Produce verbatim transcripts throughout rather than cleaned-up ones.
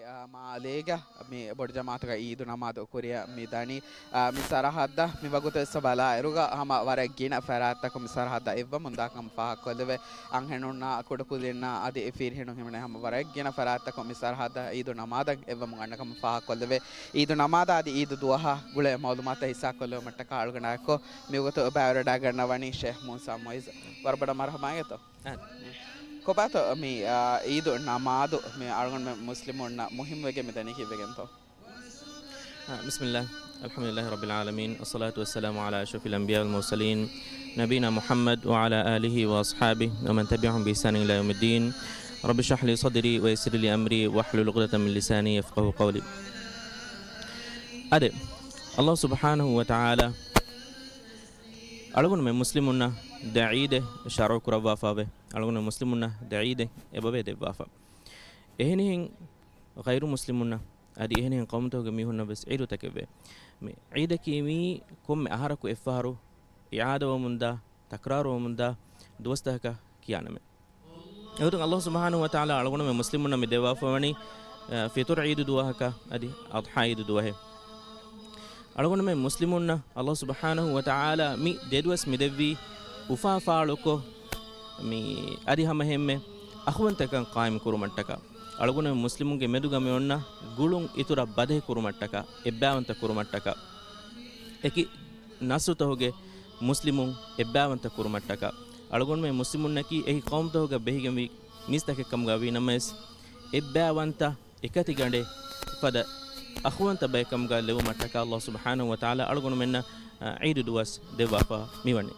އާ، މާލޭގަ މި ބޮޑު ޖަމާޢަތުގަ ޢީދު ނަމާދު ކުރިއަށް މި ދަނީ. އާ، މި ސަރަޙައްދަށް މި ވަގުތު ވެސް ބަލާއިރުގަ ހަމަ ވަރަށް ގިނަ ފަރާތްތަކުން މި ސަރަޙައްދަށް އެއްވަމުން ދާކަން ފާހަގަކޮށްލެވޭ. އަންހެނުންނާ ކުޑަކުދިންނާ އަދި ފިރިހެނުން ހިމެނޭ ހަމަ ވަރަށް ގިނަ ފަރާތްތަކުން މި ސަރަޙައްދަށް ޢީދު ނަމާދަށް އެއްވަމުން އަންނަކަމަށް ފާހަގަކޮށްލެވޭ. ޢީދު ނަމާދާ އަދި ޢީދު ދުވަހާ ގުޅޭ މަޢުލޫމާތުތައް ހިއްސާކޮށްލެވުމަށްޓަކާ އަޅުގަނޑާއެކު މިވަގުތު ބައިވެރިވެވަޑައިގަންނަވަނީ ޝޭޚް މޫސާ މުޢިއްޒު. ވަރަށް ބޮޑަށް މަރުޙަބާ އިނގޭތޯ. އާ. ކޮބާތޯ މި، އާ، ޢީދު ނަމާދު މި އަޅުގަނޑުމެން މުސްލިމުންނަށް މުހިއްމުވެގެން މި ދަނީ ކީއްވެގެންތޯ؟ އާ، بسم الله، الحمد لله رب العالمين، الصلاة والسلام على أشرف الأنبياء والمرسلين، نبينا محمد وعلى آله وأصحابه ومن تبعهم بإحسان إلى يوم الدين. رب اشرح لي صدري ويسر لي أمري واحلل عقدة من لساني يفقهوا قولي. އާދެ، ﷲ ސުބްޙާނަހޫ ވަތަޢާލާ އަޅުގަނޑުމެން މުސްލިމުންނަށް ދެ ޢީދެއް ޝަރުޢު ކުރައްވާފައިވޭ. އަޅުގަނޑު މުސްލިމުންނަށް ދެ ޢީދެއް އެބަވޭ ދެއްވާފަ. އެހެނިހެން ޣައިރު މުސްލިމުންނަށް އަދި އެހެނިހެން ޤައުމުތަކުގެ މީހުންނަށް ވެސް ޢީދުތަކެއްވޭ. މި ޢީދަކީ މީ ކޮންމެ އަހަރަކު އެއްފަހަރު އިޢާދަވަމުންދާ، ތަކްރާރުވަމުންދާ ދުވަސްތަކަކަށް ކިޔާނަމޭ. އެގޮތުން ﷲ ސުބްޙާނަހޫ ވަތަޢާލާ އަޅުގަނޑުމެން މުސްލިމުންނަށް މި ދެއްވާފަވަނީ، އަ، ފިޠުރު ޢީދު ދުވަހަކަށް އަދި އަޟްޙާ ޢީދު ދުވަހެއް. އަޅުގަނޑުމެން މުސްލިމުންނަށް ﷲ ސުބްޙާނަހޫ ވަތަޢާލާ މި ދެ ދުވަސް މި ދެއްވީ އުފާ ފާޅުކޮށް، މި އަދި ހަމަ އެހެންމެ އަޚުވަންތަކަން ޤާއިމް ކުރުމަށްޓަކާ. އަޅުގަނޑުމެން މުސްލިމުންގެ މެދުގަ މި އޮންނަ ގުޅުން އިތުރަށް ބަދޭ ކުރުމަށްޓަކާ، އެއްބައިވަންތަ ކުރުމަށްޓަކާ. އެކި ނަސްލުތަކުގެ މުސްލިމުން އެއްބައިވަންތަ ކުރުމަށްޓަކާ. އަޅުގަނޑުމެން މުސްލިމުންނަކީ އެކި ޤައުމުތަކުގަ ބެހިގެންވި މީސްތަކެއްކަމުގަ ވީނަމަވެސް، އެއްބައިވަންތަ އެކަތިގަނޑެއް ފަދަ އަޚުވަންތަ ބައެއްކަމުގަ ލެވުމަށްޓަކާ ﷲ ސުބްޙާނަހޫ ވަތަޢާލާ އަޅުގަނޑުމެންނަށް، އަ، ޢީދު ދުވަސް ދެއްވާފަ މިވަނީ.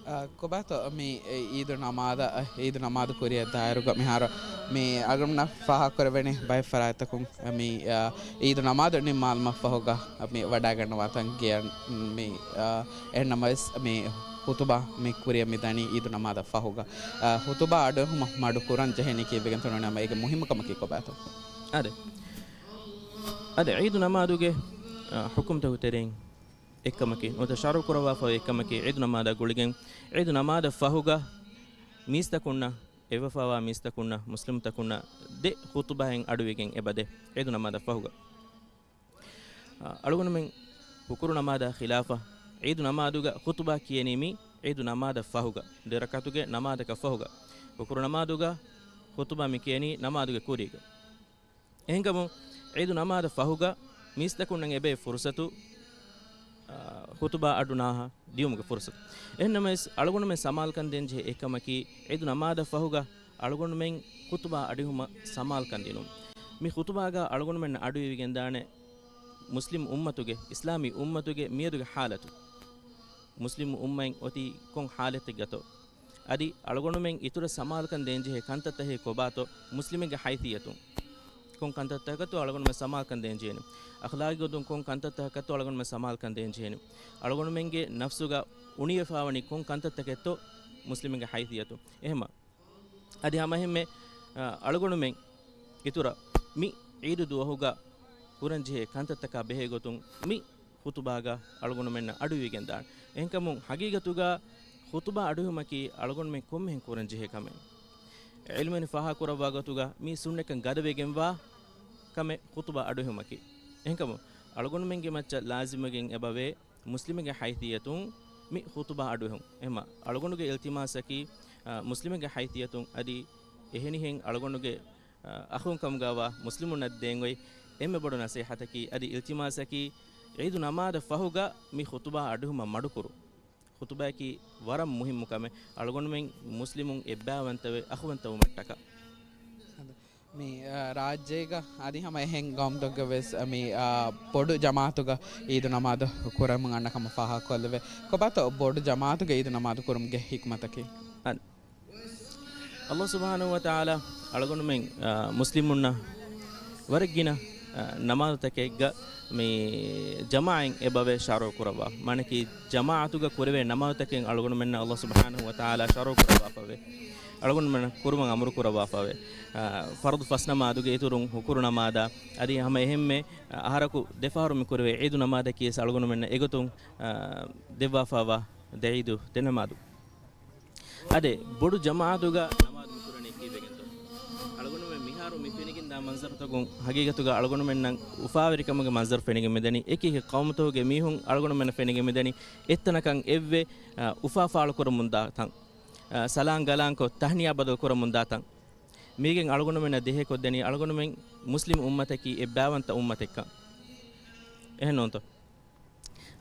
އަ، ކޮބާތޯ މި ޢީދު ނަމާދަށް، ޢީދު ނަމާދު ކުރިއަށް ދާއިރުގަ މިހާރު މި އަޅުގަނޑުމެންނަށް ފާހަގަކުރެވެނީ ބައެއް ފަރާތްތަކުން މި، އަ، ޢީދު ނަމާދު ނިންމާލުމަށްފަހުގަ މި ވަޑައިގަންނަވާތަން ގެޔަށް މި، އަ، އެހެންނަމަވެސް މި ޚުޠުބާ މި ކުރިއަށް މި ދަނީ ޢީދު ނަމާދަށް ފަހުގަ، އަ، ޚުޠުބާ އަޑުއެހުމަށް މަޑު ކުރަން ޖެހެނީ ކީއްވެގެންތޯ ނޫނީ ހަމަ އޭގެ މުހިއްމުކަމަކީ ކޮބާތޯ؟ އާދެ. އާދެ، ޢީދު ނަމާދުގެ، އަ، ޙުކުމްތަކުގެ ތެރެއިން އެއްކަމަކީ، ނުވަތަ ޝަރުޢު ކުރައްވާފައި އެއްކަމަކީ، ޢީދު ނަމާދާ ގުޅިގެން، ޢީދު ނަމާދަށް ފަހުގަ މީސްތަކުންނަށް، އެއްވެފައިވާ މީސްތަކުންނަށް، މުސްލިމުތަކުންނަށް ދެ ޚުޠުބާއެއް އަޑުއިވިގެން އެބަދޭ، ޢީދު ނަމާދަށް ފަހުގަ. އަ، އަޅުގަނޑުމެން ހުކުރު ނަމާދާ ޚިލާފަށް، ޢީދު ނަމާދުގަ ޚުޠުބާ ކިޔެނީ މި ޢީދު ނަމާދަށް ފަހުގަ، ދެ ރަކާތުގެ ނަމާދަކަށް ފަހުގަ. ހުކުރު ނަމާދުގަ ޚުޠުބާ މި ކިޔެނީ ނަމާދުގެ ކުރީގަ. އެހެންކަމުން، ޢީދު ނަމާދަށް ފަހުގަ މީސްތަކުންނަށް އެބައި ފުރުޞަތު، އާ، ޚުޠުބާ އަޑު ނާހަ ދިޔުމުގެ ފުރުޞަތު. އެހެންނަމަވެސް، އަޅުގަނޑުމެން ސަމާލުކަން ދޭންޖެހޭ އެއްކަމަކީ، ޢީދު ނަމާދަށް ފަހުގަ އަޅުގަނޑުމެން ޚުޠުބާ އަޑުއިހުމަށް ސަމާލުކަން ދިނުން. މި ޚުޠުބާގަ އަޅުގަނޑުމެންނަށް އަޑުއިވިގެންދާނެ މުސްލިމް އުއްމަތުގެ، އިސްލާމީ އުއްމަތުގެ މިއަދުގެ ޙާލަތު. މުސްލިމް އުއްމަތް އޮތީ ކޮން ޙާލަތެއްގަތޯ؟ އަދި އަޅުގަނޑުމެން އިތުރަށް ސަމާލުކަން ދޭންޖެހޭ ކަންތައްތަކެއް ކޮބާތޯ؟ މުސްލިމެއްގެ ޙައިޘިއްޔަތުން ކޮން ކަންތައްތަކަކަށްތޯ އަޅުގަނޑުމެން ސަމާލުކަން ދޭންޖެހޭނެ؟ އަޚްލާގީ ގޮތުން ކޮން ކަންތައްތަކަކަށްތޯ އަޅުގަނޑުމެން ސަމާލުކަން ދޭންޖެހޭނެ؟ އަޅުގަނޑުމެންގެ ނަފްސުގަ އުނިވެފައިވަނީ ކޮން ކަންތައްތަކެއްތޯ މުސްލިމެއްގެ ޙައިޘިއްޔަތުން؟ އެހެމަ އަދި ހަމައެހެންމެ، އަ، އަޅުގަނޑުމެން އިތުރަށް މި ޢީދު ދުވަހުގަ ކުރަންޖެހޭ ކަންތައްތަކާ ބެހޭގޮތުން މި ޚުޠުބާގަ އަޅުގަނޑުމެންނަށް އަޑުއިވިގެންދާނެ. އެހެންކަމުން ޙަޤީޤަތުގަ ޚުޠުބާ އަޑުއިވުމަކީ އަޅުގަނޑުމެން ކޮންމެހެން ކުރަންޖެހޭ ކަމެއް. ޢިލްމުވެރިން ފާހަގަކުރައްވާ ގޮތުގަ މީ ސުންނަތްކަން ގަދަވެގެންވާ ކަމެއް ޚުޠުބާ އަޑުއިވުމަކީ. އެހެންކަމުން އަޅުގަނޑުމެންގެ މައްޗަށް ލާޒިމުވެގެން އެބަވޭ މުސްލިމެއްގެ ޙައިޘިއްޔަތުން މި ޚުޠުބާ އަޑުއެހުން. އެހެމަ އަޅުގަނޑުގެ އިލްތިމާސަކީ، އަ، މުސްލިމެއްގެ ޙައިޘިއްޔަތުން އަދި އެހެނިހެން އަޅުގަނޑުގެ، އަ، އަޚުންކަމުގަވާ މުސްލިމުންނަށް ދޭން އޮތް އެންމެ ބޮޑު ނަޞޭޙަތަކީ އަދި އިލްތިމާސަކީ ޢީދު ނަމާދަށް ފަހުގަ މި ޚުޠުބާ އަޑުއެހުމަށް މަޑުކުރުން. ޚުޠުބާއަކީ ވަރަށް މުހިއްމު ކަމެއް. އަޅުގަނޑުމެން މުސްލިމުން އެއްބައިވަންތަވެ އަޚުވަންތަވުމަށްޓަކާ. މި، އާ، ރާއްޖޭގަ އަދި ހަމަ އެހެން ގައުމުތަކުގަ ވެސް، އާ، މި، އާ، ބޮޑު ޖަމާޢަތުގަ ޢީދު ނަމާދު ކުރަމުން އަންނަ ކަމަށް ފާހަގަކޮށްލެވޭ. ކޮބާތޯ ބޮޑު ޖަމާޢަތުގަ ޢީދު ނަމާދު ކުރުމުގެ ޙިކްމަތަކީ؟ އަން. ﷲ ސުބްޙާނަހޫ ވަތަޢާލާ އަޅުގަނޑުމެން، އާ، މުސްލިމުންނަށް ވަރަށް ގިނަ، އާ، ނަމާދުތަކެއްގަ މި ޖަމާޢަތް އެބަވޭ ޝަރުޢު ކުރައްވާ. މާނަކީ ޖަމާޢަތުގަ ކުރެވޭ ނަމާދުތަކެއް އަޅުގަނޑުމެންނަށް ﷲ ސުބްޙާނަހޫ ވަތަޢާލާ ޝަރުޢު ކުރައްވާފަވޭ. އަޅުގަނޑުމެންނަށް ކުރުމަށް އަމުރު ކުރައްވާފަވޭ. އާ، ފަރުޟު ފަސް ނަމާދުގެ އިތުރުން ހުކުރު ނަމާދާ، އަދި ހަމަ އެހެންމެ، އަ، އަހަރަކު ދެފަހަރު މި ކުރެވޭ ޢީދު ނަމާދަކީ ވެސް އަޅުގަނޑުމެންނަށް އެގޮތުން، އާ، ދެއްވާފައިވާ ދެ ޢީދު ދެ ނަމާދު. އާދެ، ބޮޑު ޖަމާޢަތުގަ ނަމާދު މި ކުރަނީ ކީއްވެގެންތޯ؟ އަޅުގަނޑުމެން މިހާރު މި ފެނިގެން މަންޒަރުތަކުން ހަގީގަތުގަ އަޅުގަނޑުމެންނަށް އުފާވެރިކަމުގެ މަންޒަރު ފެނިގެން މިދަނީ. އެކި އެކި ޤައުމުތަކުގެ މީހުން އަޅުގަނޑުމެންނަށް ފެނިގެން މިދަނީ އެއްތަނަކަށް އެއްވެ، އާ، އުފާ ފާޅުކުރަމުންދާ ތަން. އާ، ސަލާން ގަލާންކޮށް ތަހްނިޔާ ބަދަލު ކުރަމުންދާ ތަން. މީގެން އަޅުގަނޑުމެންނަށް ދޭހަކޮށްދެނީ އަޅުގަނޑުމެން މުސްލިމް އުއްމަތަކީ އެއްބައިވަންތަ އުއްމަތެއްކަން. އެހެން ނޫންތޯ؟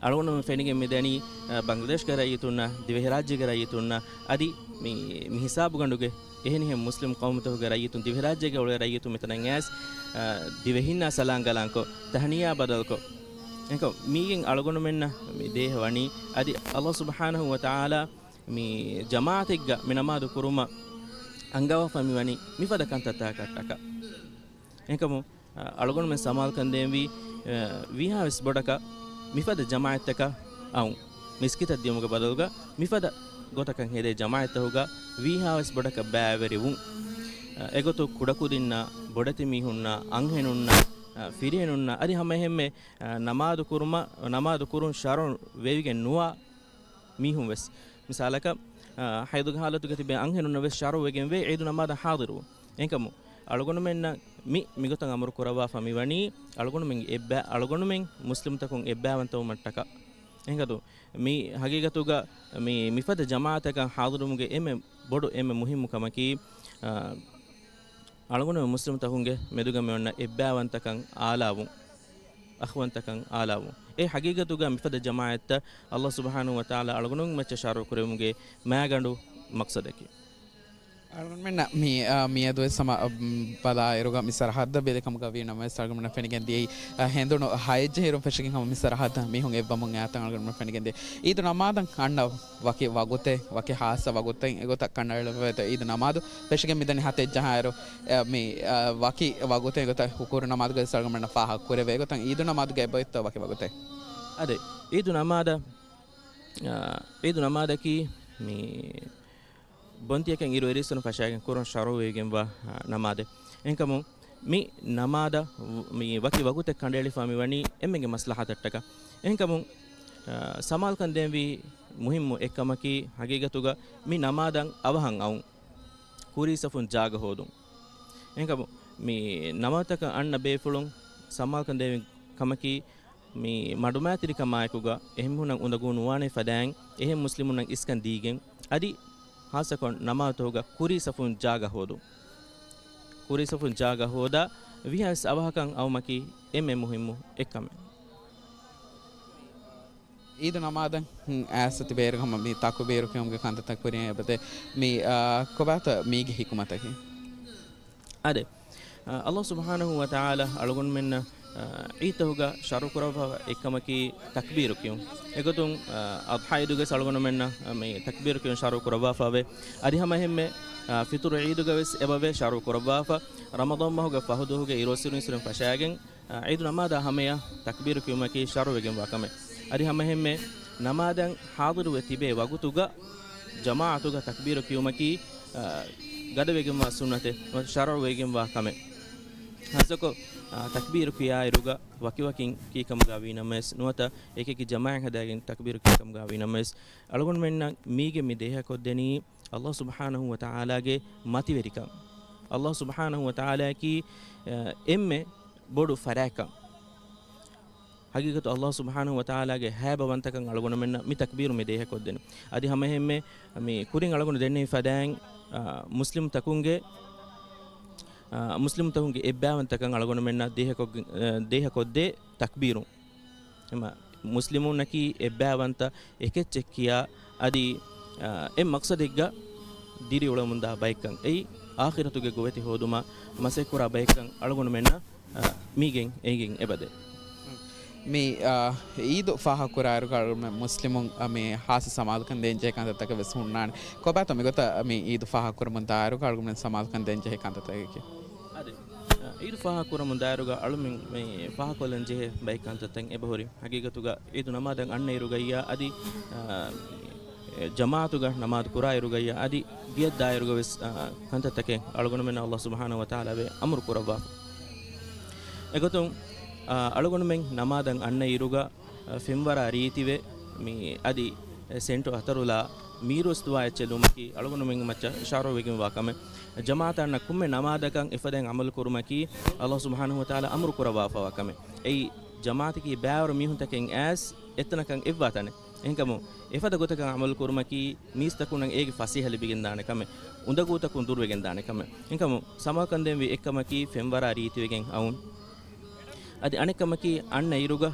އަޅުގަނޑުމެން ފެނިގެން މިދަނީ، އަ، ބަންގްލަދޭޝްގެ ރައްޔިތުންނަށް، ދިވެހިރާއްޖޭގެ ރައްޔިތުންނަށް، އަދި މި، މި ހިސާބުގަނޑުގެ އެހެނިހެން މުސްލިމް ޤައުމުތަކުގެ ރައްޔިތުން، ދިވެހިރާއްޖޭގެ އުޅޭ ރައްޔިތުން މިތަނަށް އައިސް، އަ، ދިވެހިންނާ ސަލާން ގަލާންކޮށް، ތަހްނިޔާ ބަދަލުކޮށް، އެކަ މީގެން އަޅުގަނޑުމެންނަށް މި ދޭހަ ވަނީ، އަދި ﷲ ސުބްޙާނަހޫ ވަތަޢާލާ މި ޖަމާޢަތެއްގަ މި ނަމާދު ކުރުމަށް އަންގަވާފަ މިވަނީ މިފަދަ ކަންތައްތަކަށްޓަކާ. އެކަމު، އަ، އަޅުގަނޑުމެން ސަމާލުކަން ދޭންވީ، އަ، ވީހާވެސް ބޮޑަކަށް މިފަދަ ޖަމާޢަތްތަކަށް އައުން. މިސްކިތަށް ދިޔުމުގެ ބަދަލުގަ މިފަދަ ގޮތަކަށް ހެދޭ ޖަމާޢަތްތަކުގަ ވީހާވެސް ބޮޑަކަށް ބައިވެރިވުން. އަ، އެގޮތު ކުޑަކުދިންނާ، ބޮޑެތި މީހުންނާ، އަންހެނުންނާ، އަ، ފިރިހެނުންނާ، އަދި ހަމައެހެންމެ، އަ، ނަމާދު ކުރުމަށް، ނަމާދު ކުރުން ޝަރުޢު ވެވިގެން ނުވާ މީހުން ވެސް. މިސާލަކަށް، އާ، ޙައިޟުގެ ޙާލަތުގަ ތިބޭ އަންހެނުންނަށް ވެސް ޝަރުޢުވެގެންވޭ ޢީދު ނަމާދަށް ޙާޟިރުވުން. އެހެންކަމުން، އަޅުގަނޑުމެންނަށް މި، މިގޮތަށް އަމުރު ކުރައްވާފަ މިވަނީ، އަޅުގަނޑުމެން އެއްބަ-، އަޅުގަނޑުމެން މުސްލިމުތަކުން އެއްބައިވަންތަވުމަށްޓަކާ. އެހެންކަމުން، މި ހަގީގަތުގަ މި، މިފަދަ ޖަމާޢަތަކަށް ޙާޟިރުވުމުގެ އެންމެ ބޮޑު، އެންމެ މުހިއްމު ކަމަކީ، އާ، އަޅުގަނޑުމެން މުސްލިމުތަކުންގެ މެދުގަ މިއޮންނަ އެއްބައިވަންތަކަން އާލާވުން، އަޚްވަންތަކަން އާލާވުން. އެ ހަގީގަތުގަ މިފަދަ ޖަމާޢަތްތައް ﷲ ސުބްޙާނަހޫ ވަތަޢާލާ އަޅުގަނޑުމެން މައްޗަށް ޝަރުޢު ކުރެވުމުގެ މައިގަނޑު މަޤްޞަދަކީ. އަޅުގަނޑުމެންނަށް މި، އާ، މިއަދުވެސް ހަމަ، އަ، ބަލާއިރުގަ މި ސަރަޙައްދަށް ބެލިކަމުގަ ވީ ނަމަވެސް، އަޅުގަނޑުމެންނަށް ފެނިގެން ދިޔައީ، އަ، ހެނދުނު ހައެއް ޖެހިއިރުން ފެށިގެން ހަމަ މި ސަރަޙައްދަށް މީހުން އެއްވަމުން އައިތަން އަޅުގަނޑުމެންނަށް ފެނިގެން ދިޔައީ. ޢީދު ނަމާދަށް އަންނަ ވަކި ވަގުތެއް، ވަކި ހާއްސަ ވަގުތެއް އެގޮތަށް ކަނޑައެޅިފައިތޯ؟ ޢީދު ނަމާދު ފެށިގެން މިދަނީ ހަތެއް ޖަހާއިރު، އެ، މި، އަ، ވަކި ވަގުތެއް އެގޮތަށް ހުކުރު ނަމާދުގައި ވެސް އަޅުގަނޑުމެންނަށް ފާހަގަ ކުރެވޭ. އެގޮތަށް ޢީދު ނަމާދުގަ އެބައޮތްތޯ ވަކި ވަގުތެއް؟ އާދެ، ޢީދު ނަމާދަށް، އަ، ޢީދު ނަމާދަކީ މި ބޮންތިއަކަށް އިރު އެރީސްވުނު ފަށާގެން ކުރުން ޝަރުޢުވެގެންވާ، އަ، ނަމާދެއް. އެހެންކަމުން މި ނަމާދަށް ވު-، މި ވަކި ވަގުތެއް ކަނޑައެޅިފާ މިވަނީ އެންމެގެ މަސްލަހަތަށްޓަކާ. އެހެންކަމުން، އަ، ސަމާލުކަން ދޭންވީ މުހިއްމު އެއްކަމަކީ، ހަގީގަތުގަ މި ނަމާދަށް އަވަހަށް އައުން، ކުރީ ސަފުން ޖާގަ ހޯދުން. އެހެންކަމުން މި ނަމާދަކަށް އަންނަ ބޭފުޅުން ސަމާލުކަން ދޭންވީ ކަމަކީ، މި މަޑުމައިތިރިކަމާއެކުގަ އެހެންމީހުންނަށް އުނދަގޫ ނުވާނެ ފަދައިން، އެހެން މުސްލިމުންނަށް އިސްކަން ދީގެން، އަދި ހާއްސަކޮށް ނަމާދުތަކުގަ ކުރީ ސަފުން ޖާގަ ހޯދުން. ކުރީ ސަފުން ޖާގަ ހޯދާ، ވީހާވެސް އަވަހަކަށް އައުމަކީ އެންމެ މުހިއްމު އެއްކަމެއް. ޢީދު ނަމާދަށް އައިސް ތިބޭއިރު ހަމަ މި ތަކުބީރު ކިޔުމުގެ ކަންތައްތައް ކުރިޔަށް އެބަދޭ. މި، އާ، ކޮބާތޯ މީގެ ޙިކުމަތަކީ؟ އާދެ، އަ، ﷲ ސުބްޙާނަހޫ ވަތަޢާލާ އަޅުގަނޑުމެންނަށް، އަ، ޢީދުތަކުގަ ޝަރުޢު ކުރައްވާ އެއްކަމަކީ ތަކްބީރު ކިޔުން. އެގޮތުން، އަ، އަޟްޙާ ޢީދުގައި އަޅުގަނޑުމެންނަށް، އަ، މި ތަކްބީރު ކިޔުން ޝަރުޢު ކުރައްވާފައެވެ. އަދި ހަމައެހެންމެ، އަ، ފިޠުރު ޢީދުގަވެސް އެބަވޭ ޝަރުޢު ކުރައްވާފަ. ރަމަޟާން މަހުގެ ފަހު ދުވަހުގެ އިރުއޮއްސިން ފަށާގެން، އަ، ޢީދު ނަމާދާ ހަމަޔަށް ތަކްބީރު ކިޔުމަކީ ޝަރުޢުވެގެންވާ ކަމެއް. އަދި ހަމައެހެންމެ ނަމާދަށް ޙާޟިރުވެ ތިބޭ ވަގުތުގަ ޖަމާޢަތުގަ ތަކްބީރު ކިޔުމަކީ، އަ، ގަދަވެގެންވާ ސުންނަތެއް، ޝަރުޢުވެގެންވާ ކަމެއް. ހާއްސަކޮށް، އަ، ތަކްބީރު ކިޔާއިރުގަ ވަކިވަކިން ކީކަމުގަ ވީނަމަވެސް، ނުވަތަ އެކިއެކި ޖަމާޢަތް ހަދާގެން ތަކްބީރު ކީކަމުގަ ވީނަމަވެސް، އަޅުގަނޑުމެންނަށް މީގެ މި ދޭހަކޮށްދެނީ ﷲ ސުބްޙާނަހޫ ވަތަޢާލާގެ މަތިވެރިކަން. ﷲ ސުބްޙާނަހޫ ވަތަޢާލާއަކީ، އަ، އެންމެ ބޮޑު ފަރާތްކަން. ހަގީގަތު ﷲ ސުބްޙާނަހޫ ވަތަޢާލާގެ ހައިބަވަންތަކަން އަޅުގަނޑުމެންނަށް މި ތަކްބީރު މި ދޭހަކޮށްދެން. އަދި ހަމައެހެންމެ މި ކުރިން އަޅުގަނޑު ދެންނެވި ފަދައިން، އަ، މުސްލިމުތަކުންގެ، އަ، މުސްލިމުތަކުންގެ އެއްބައިވަންތަކަން އަޅުގަނޑުމެންނަށް ދޭހަކޮށް-، އަ، ދޭހަކޮށްދޭ ތަކްބީރު. އެމަ މުސްލިމުންނަކީ އެއްބައިވަންތަ އެކެއްޗެއް ކިޔާ، އަދި، އަ، އެ މަޤްޞަދެއްގަ ދިރިއުޅެމުންދާ ބައެއްކަން. އެއީ އާޚިރަތުގެ ގޮވެތި ހޯދުމަށް މަސައްކަތްކުރާ ބައެއްކަން އަޅުގަނޑުމެންނަށް، އަ، މީގެން އެނގިން އެބަދޭ. މި، އަ، ޢީދު ފާހަގަކުރާއިރުގަ އަޅުގަނޑުމެން މުސްލިމުން، އަ، މި ހާއްސަ ސަމާލުކަން ދޭންޖެހޭ ކަންތައްތަކެއް ވެސް ހުންނާނެ. ކޮބާތޯ މިގޮތަށް މި ޢީދު ފާހަގަކުރަމުން ދާއިރުގަ އަޅުގަނޑުމެން ސަމާލުކަން ދޭންޖެހޭ ކަންތައްތަކަކީ؟ އާދެ، އަ، ޢީދު ފާހަގަކުރަމުން ދާއިރުގަ އަޅުމެން މި ފާހަގަކޮށްލަން ޖެހޭ ބައެއް ކަންތައްތައް އެބަހުރި. ހަގީގަތުގަ ޢީދު ނަމާދަށް އަންނައިރުގައްޔާ އަދި، އަ، ޖަމާޢަތުގަ ނަމާދު ކުރާއިރުގައްޔާ އަދި ގެއަށް ދާއިރުގަވެސް، އަ، ކަންތައްތަކެއް އަޅުގަނޑުމެންނަށް ﷲ ސުބްޙާނަހޫ ވަތަޢާލާ އަމުރު ކުރައްވާފަ. އެގޮތުން، އަ، އަޅުގަނޑުމެން ނަމާދަށް އަންނައިރުގަ، އަ، ފެންވަރާ ރީތިވެ، މި އަދި ސެންޓު އަތަރުލާ މީރުވެސް ދުވާ އެއްޗެއް ލުމަކީ އަޅުގަނޑުމެން މައްޗަށް ޝަރުޢުވެގެންވާ ކަމެއް. ޖަމާޢަތަށް އަންނަ ކޮންމެ ނަމާދަކަށް އެފަދައިން ޢަމަލު ކުރުމަކީ ﷲ ސުބްޙާނަހޫ ވަތަޢާލާ އަމުރު ކުރައްވާފަވާ ކަމެއް. އެއީ ޖަމާޢަތަކީ ބައިވަރު މީހުންތަކެއް އައިސް އެތަނަކަށް އެއްވާ ތަނެއް. އެހެންކަމުން އެފަދަ ގޮތަކަށް ޢަމަލު ކުރުމަކީ މީސްތަކުންނަށް އޭގެ ފަސޭހަ ލިބިގެންދާނެ ކަމެއް، އުނދަގޫތަކުން ދުރުވެގެންދާނެ ކަމެއް. އެހެންކަމުން ސަމާލުކަން ދޭންވީ އެއްކަމަކީ ފެންވަރާ ރީތިވެގެން އައުން. އަދި އަނެއްކަމަކީ އަންނަ އިރުގަ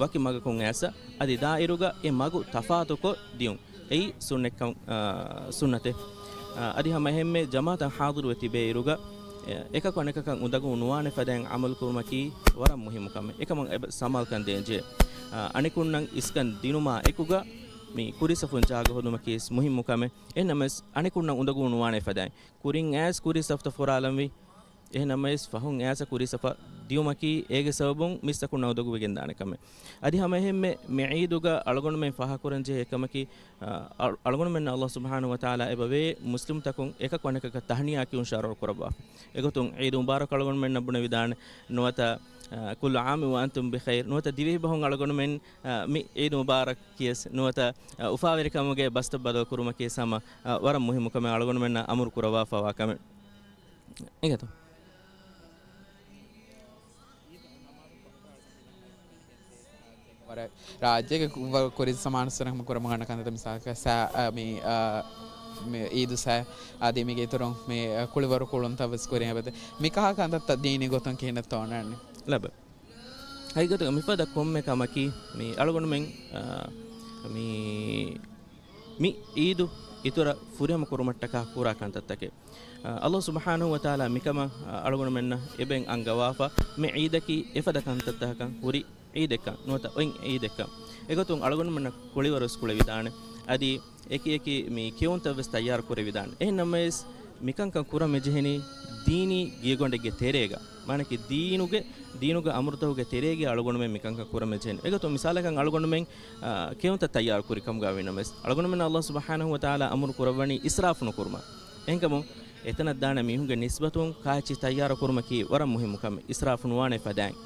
ވަކި މަގަކުން އައިސް، އަދި ދާ އިރުގަ އެ މަގު ތަފާތުކޮށް ދިއުން. އެއީ ސުންނަތްކަން، އާ، ސުންނަތެއް. އާ، އަދި ހަމަ އެހެންމެ ޖަމާޢަތަށް ޙާޟިރުވެ ތިބޭ އިރުގަ، އެ، އެކަކު އަނެކަކަށް އުނދަގޫ ނުވާނެ ފަދައިން ޢަމަލު ކުރުމަކީ ވަރަށް މުހިއްމު ކަމެއް. އެކަމަށް އެބަ ސަމާލުކަން ދޭންޖެހޭ. އާ، އަނެކުންނަށް އިސްކަން ދިނުމާ އެކުގަ މި ކުރީ ސަފުން ޖާގަ ހޯދުމަކީ ވެސް މުހިއްމު ކަމެއް. އެހެންނަމަވެސް އަނެކުންނަށް އުނދަގޫ ނުވާނެ ފަދައިން ކުރިން އައިސް ކުރީ ސަފުތައް ފުރާލަންވީ. އެހެންނަމަވެސް ފަހުން އައިސް ކުރީ ސަފަށް ދިއުމަކީ އޭގެ ސަބަބުން މީސްތަކުންނަށް އުނދަގޫވެގެންދާނެ ކަމެއް. އަދި ހަމަ އެހެންމެ މި ޢީދުގަ އަޅުގަނޑުމެން ފާހަގަކުރަންޖެހޭ އެއްކަމަކީ، އަ، އަޅު-، އަޅުގަނޑުމެންނަށް ﷲ ސުބްޙާނަހޫ ވަތަޢާލާ އެބަވޭ މުސްލިމުތަކުން އެކަކު އަނެކަކަށް ތަހްނިޔާ ކިޔުން ޝަރުޢު ކުރައްވާފަ. އެގޮތުން ޢީދު މުބާރަކް އަޅުގަނޑުމެންނަށް ބުނެވިދާނެ. ނުވަތަ، އަ، ކުއްލު ޢާމިން ވައަންތުމް ބިޚައިރް. ނުވަތަ ދިވެހި ބަހުން އަޅުގަނޑުމެން، އަ، މި ޢީދު މުބާރަކް ކިޔަސް. ނުވަތަ، އަ، އުފާވެރިކަމުގެ ބަސްތައް ބަދަލު ކުރުމަކީ ހަމަ، އަ، ވަރަށް މުހިއްމު ކަމެއް އަޅުގަނޑުމެންނަށް އަމުރު ކުރައްވާފަވާ ކަމެއް. އިނގޭތޯ؟ ވަރަށް ރާއްޖޭގެ ކު-، ވަ-، ކުރިން ސަމާނުސަރަ ހަމަ ކުރަމުން އަންނަ ކަންތައްތައް މިސާލަކަށް ސަ-، އަ، މި، އަ، މި އީދު ސަ-، އަދި މީގެ އިތުރުން މި، އަ، ކުޅިވަރު ކުޅުންތައް ވެސް ކުރިން އެބަދޭ. މި ކަހަލަ ކަންތައްތައް ދީނީ ގޮތުން ކިހިނެއްތޯ އޮންނާނީ؟ ލައްބަ. ހަގީގަތުގަ މިފަދަ ކޮންމެ ކަމަކީ މި އަޅުގަނޑުމެން، އާ، މި، މި އީދު އިތުރަށް ފުރިހަމަ ކުރުމަށްޓަކާ ކުރާ ކަންތައްތަކެއް. އާ، ﷲ ސުބްޙާނަހޫ ވަތަޢާލާ މިކަމަށް، އާ، އަޅުގަނޑުމެންނަށް އެބައިން އަންގަވާފަ، މި ޢީދަކީ އެފަދަ ކަންތައްތަކަކަށް ހުރި ޢީދެއްކަން ނުވަތަ އޮތް ޢީދެއްކަން. އެގޮތުން އަޅުގަނޑުމެންނަށް ކުޅިވަރުވެސް ކުޅެވިދާނެ. އަދި އެކި އެކި މި ކެއުންތައް ވެސް ތައްޔާރު ކުރެވިދާނެ. އެހެން ނަމަވެސް، މިކަންކަން ކުރަން މިޖެހެނީ ދީނީ ގިޔަގޮނޑެއްގެ ތެރޭގަ. މާނައަކީ ދީނުގެ، ދީނުގެ އަމުރުތަކުގެ ތެރޭގަ އަޅުގަނޑުމެން މިކަންކަން ކުރަން މިޖެހެނީ. އެގޮތުން މިސާލަކަށް އަޅުގަނޑުމެން، އާ، ކެއުންތައް ތައްޔާރު ކުރި ކަމުގަ ވީނަމަވެސް، އަޅުގަނޑުމެން ﷲ ސުބްޙާނަހޫ ވަތަޢާލާ އަމުރު ކުރައްވަނީ އިސްރާފު ނުކުރުމަށް. އެހެންކަމުން، އެތަނަށް ދާނެ މީހުންގެ ނިސްބަތުން ކާއެއްޗެއް ތައްޔާރު ކުރުމަކީ ވަރަށް މުހިއްމު ކަމެއް، އިސްރާފު ނުވާނެ ފަދައިން.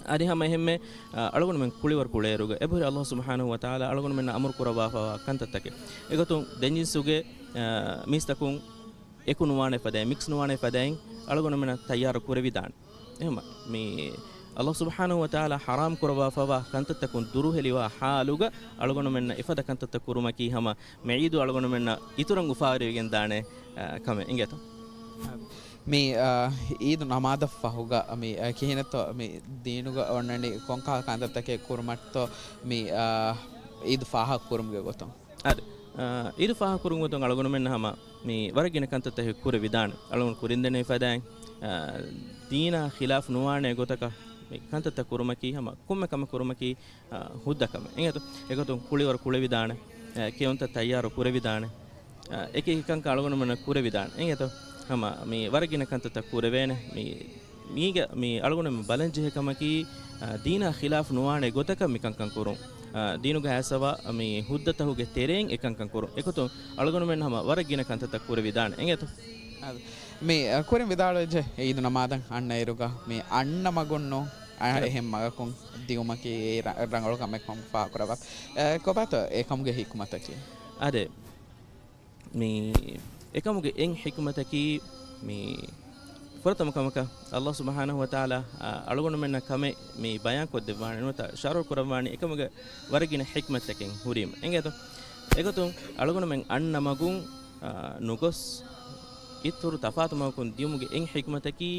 އަދި ހަމަ އެހެންމެ، އަ، އަޅުގަނޑުމެން ކުޅިވަރު ކުޅޭއިރުގަ އެބަހުރި ﷲ ސުބްޙާނަހޫ ވަތަޢާލާ އަޅުގަނޑުމެންނަށް އަމުރު ކުރައްވާފަވާ ކަންތައްތަކެއް. އެގޮތުން ދެން ޖިންސުގެ، އަ، މީސްތަކުން އެކު ނުވާނެ ފަދައިން، މިކްސް ނުވާނެ ފަދައިން އަޅުގަނޑުމެންނަށް ތައްޔާރު ކުރެވިދާނެ. އެހެންމަ، މި ﷲ ސުބްޙާނަހޫ ވަތަޢާލާ ޙަރާމް ކުރައްވާފަވާ ކަންތައްތަކުން ދުރުހެލިވާ ޙާލުގަ އަޅުގަނޑުމެންނަށް އެފަދަ ކަންތައްތައް ކުރުމަކީ ހަމަ މި ޢީދު އަޅުގަނޑުމެންނަށް އިތުރަށް އުފާވެރިވެގެން ދާނެ، އަ، ކަމެއް. އިނގޭތޯ؟ މި، އާ، އީދު ނަމާދަށް ފަހުގަ މި، އާ، ކިހިނެއްތޯ މި ދީނުގަ އޮންނަނީ ކޮންކަހަލަ ކަންތައްތަކެއް ކުރުމަށްތޯ މި، އާ، އީދު ފާހަގަ ކުރުމުގެ ގޮތުން؟ އާދެ، އާ، އީދު ފާހަގަ ކުރުމުގެ ގޮތުން އަޅުގަނޑުމެންނަށް ހަމަ މި ވަރަށް ގިނަ ކަންތައްތަކެއް ކުރެވިދާނެ. އަޅުގަނޑު ކުރިންދެނީ ފަދައިން، އާ، ދީނާ ޚިލާފު ނުވާނެ ގޮތަކަށް މި ކަންތައްތައް ކުރުމަކީ ހަމަ ކޮންމެ ކަމެއް ކުރުމަކީ، އާ، ހުއްދަ ކަމެއް. އެނގޭތޯ؟ އެގޮތުން ކުޅިވަރު ކުޅެވިދާނެ، އާ، ކެއުންތައް ތައްޔާރު ކުރެވިދާނެ. އެކި ކަންކަން އަޅުގަނޑުމެންނަށް ކުރެވިދާނެ. އެނގޭތޯ؟ ހަމަ މި ވަރަށް ގިނަ ކަންތައްތައް ކުރެވޭނެ. މި، މީގަ، މި އަޅުގަނޑުމެން ބަލަން ޖެހޭ ކަމަކީ، އަ، ދީނާ ޚިލާފު ނުވާނެ ގޮތަކަށް މި ކަންކަން ކުރުން. އަ، ދީނުގަ އައިސްފަވާ މި ހުއްދަތަކުގެ ތެރެއިން އެ ކަންކަން ކުރުން. އެގޮތުން އަޅުގަނޑުމެން ހަމަ ވަރަށް ގިނަ ކަންތައްތައް ކުރެވިދާނެ. އެނގޭތޯ؟ އަދި، މި، އަ، ކުރިން ވިދާޅުވެއްޖެ އީދު ނަމާދަށް އަންނައިރުގަ މި އަންނަ މަގުން ނޫން، އަ، އެ. އެހެން މަގަކުން ދިއުމަކީ އެ ރަ-، ރަނގަޅު ކަމެއް ކަމަށް ފާހަގަކުރައްވާ. އެ، ކޮބާތޯ އެކަމުގެ ޙިކުމަތަކީ؟ އާދެ. މި އެކަމުގެ އެއް ޙިކުމަތަކީ، މި ފުރަތަމަ ކަމަކަށް ﷲ ސުބްޙާނަހޫ ވަތަޢާލާ، އަ، އަޅުގަނޑުމެންނަށް ކަމެއް މި ބަޔާންކޮށްދެއްވާނެ ނުވަތަ ޝަރުޢު ކުރައްވާނީ އެކަމުގެ ވަރަށް ގިނަ ޙިކްމަތްތަކެއް ހުރީމަ. އެނގޭތޯ؟ އެގޮތުން އަޅުގަނޑުމެން އަންނަ މަގުން، އަ، ނުގޮސް އިތުރު ތަފާތު މަގަކުން ދިއުމުގެ އެއް ޙިކްމަތަކީ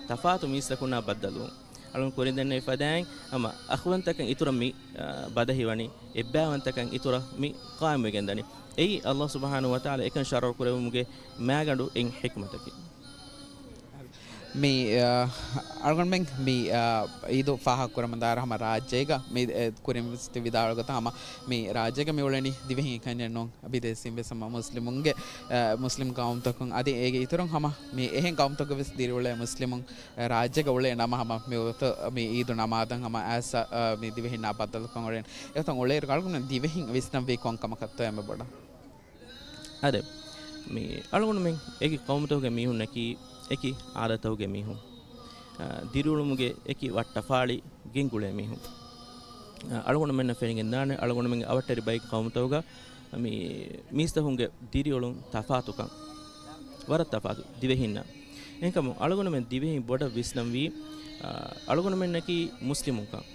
ތަފާތު މީސްތަކުންނާ ބައްދަލުވުން. އަޅުގަނޑު ކުރިން ދެންނެވި ފަދައިން ހަމަ އަޚްވަންތަކަށް އިތުރަށް މި، އަ، ބަދަހިވަނީ، އެއްބައިވަންތަކަށް އިތުރަށް މި ޤާއިމްވެގެންދަނީ. އެއީ ﷲ ސުބްޙާނަހޫ ވަތަޢާލާ އެކަން ޝަރުޢު ކުރެއްވުމުގެ މައިގަނޑު އެއް ޙިކްމަތަކީ. މި، އަ، އަޅުގަނޑުމެން މި، އަ، އީދު ފާހަގަ ކުރަމުންދާއިރު ހަމަ ރާއްޖޭގަ މި، އެ، ކުރިން ވިދާޅުވި ގޮތަށް ހަމަ މި ރާއްޖޭގަ މި އުޅެނީ ދިވެހިން އެކަންޏެއް ނޫން، ބިދޭސީން ވެސް ހަމަ މުސްލިމުންގެ، އަ، މުސްލިމް ޤައުމުތަކުން އަދި އޭގެ އިތުރުން ހަމަ މި އެހެން ޤައުމުތަކުގަ ވެސް ދިރިއުޅޭ މުސްލިމުން، އަ، ރާއްޖޭގަ އުޅޭ ނަމަ ހަމަ މި ވަގުތު މި އީދު ނަމާދަށް ހަމަ އައިސް، އަ، މި ދިވެހިންނާ ބައްދަލުކަން އުޅޭނެ. އެގޮތުން އުޅޭއިރު އަޅުގަނޑު ދިވެހިން ވިސްނަންވީ ކޮން ކަމަކަށްތޯ އެންމެ ބޮޑަށް؟ އާދެ، މި އަޅުގަނޑުމެން އެކި ޤައުމުތަކުގެ މީހުންނަކީ، އެކި އާދަތަކުގެ މީހުން. އަ، ދިރިއުޅުމުގެ އެކި ވައްޓަފާޅި ގެންގުޅޭ މީހުން. އަ، އަޅުގަނޑުމެންނަށް ފެނިގެންދާނެ، އަޅުގަނޑުމެންގެ އަވަށްޓެރި ބައެއް ޤައުމުތަކުގަ މި މީސްތަކުންގެ ދިރިއުޅުން ތަފާތުކަން. ވަރަށް ތަފާތު ދިވެހިންނާ. އެހެންކަމުން އަޅުގަނޑުމެން ދިވެހިން ބޮޑަށް ވިސްނަންވީ، އާ، އަޅުގަނޑުމެންނަކީ މުސްލިމުންކަން.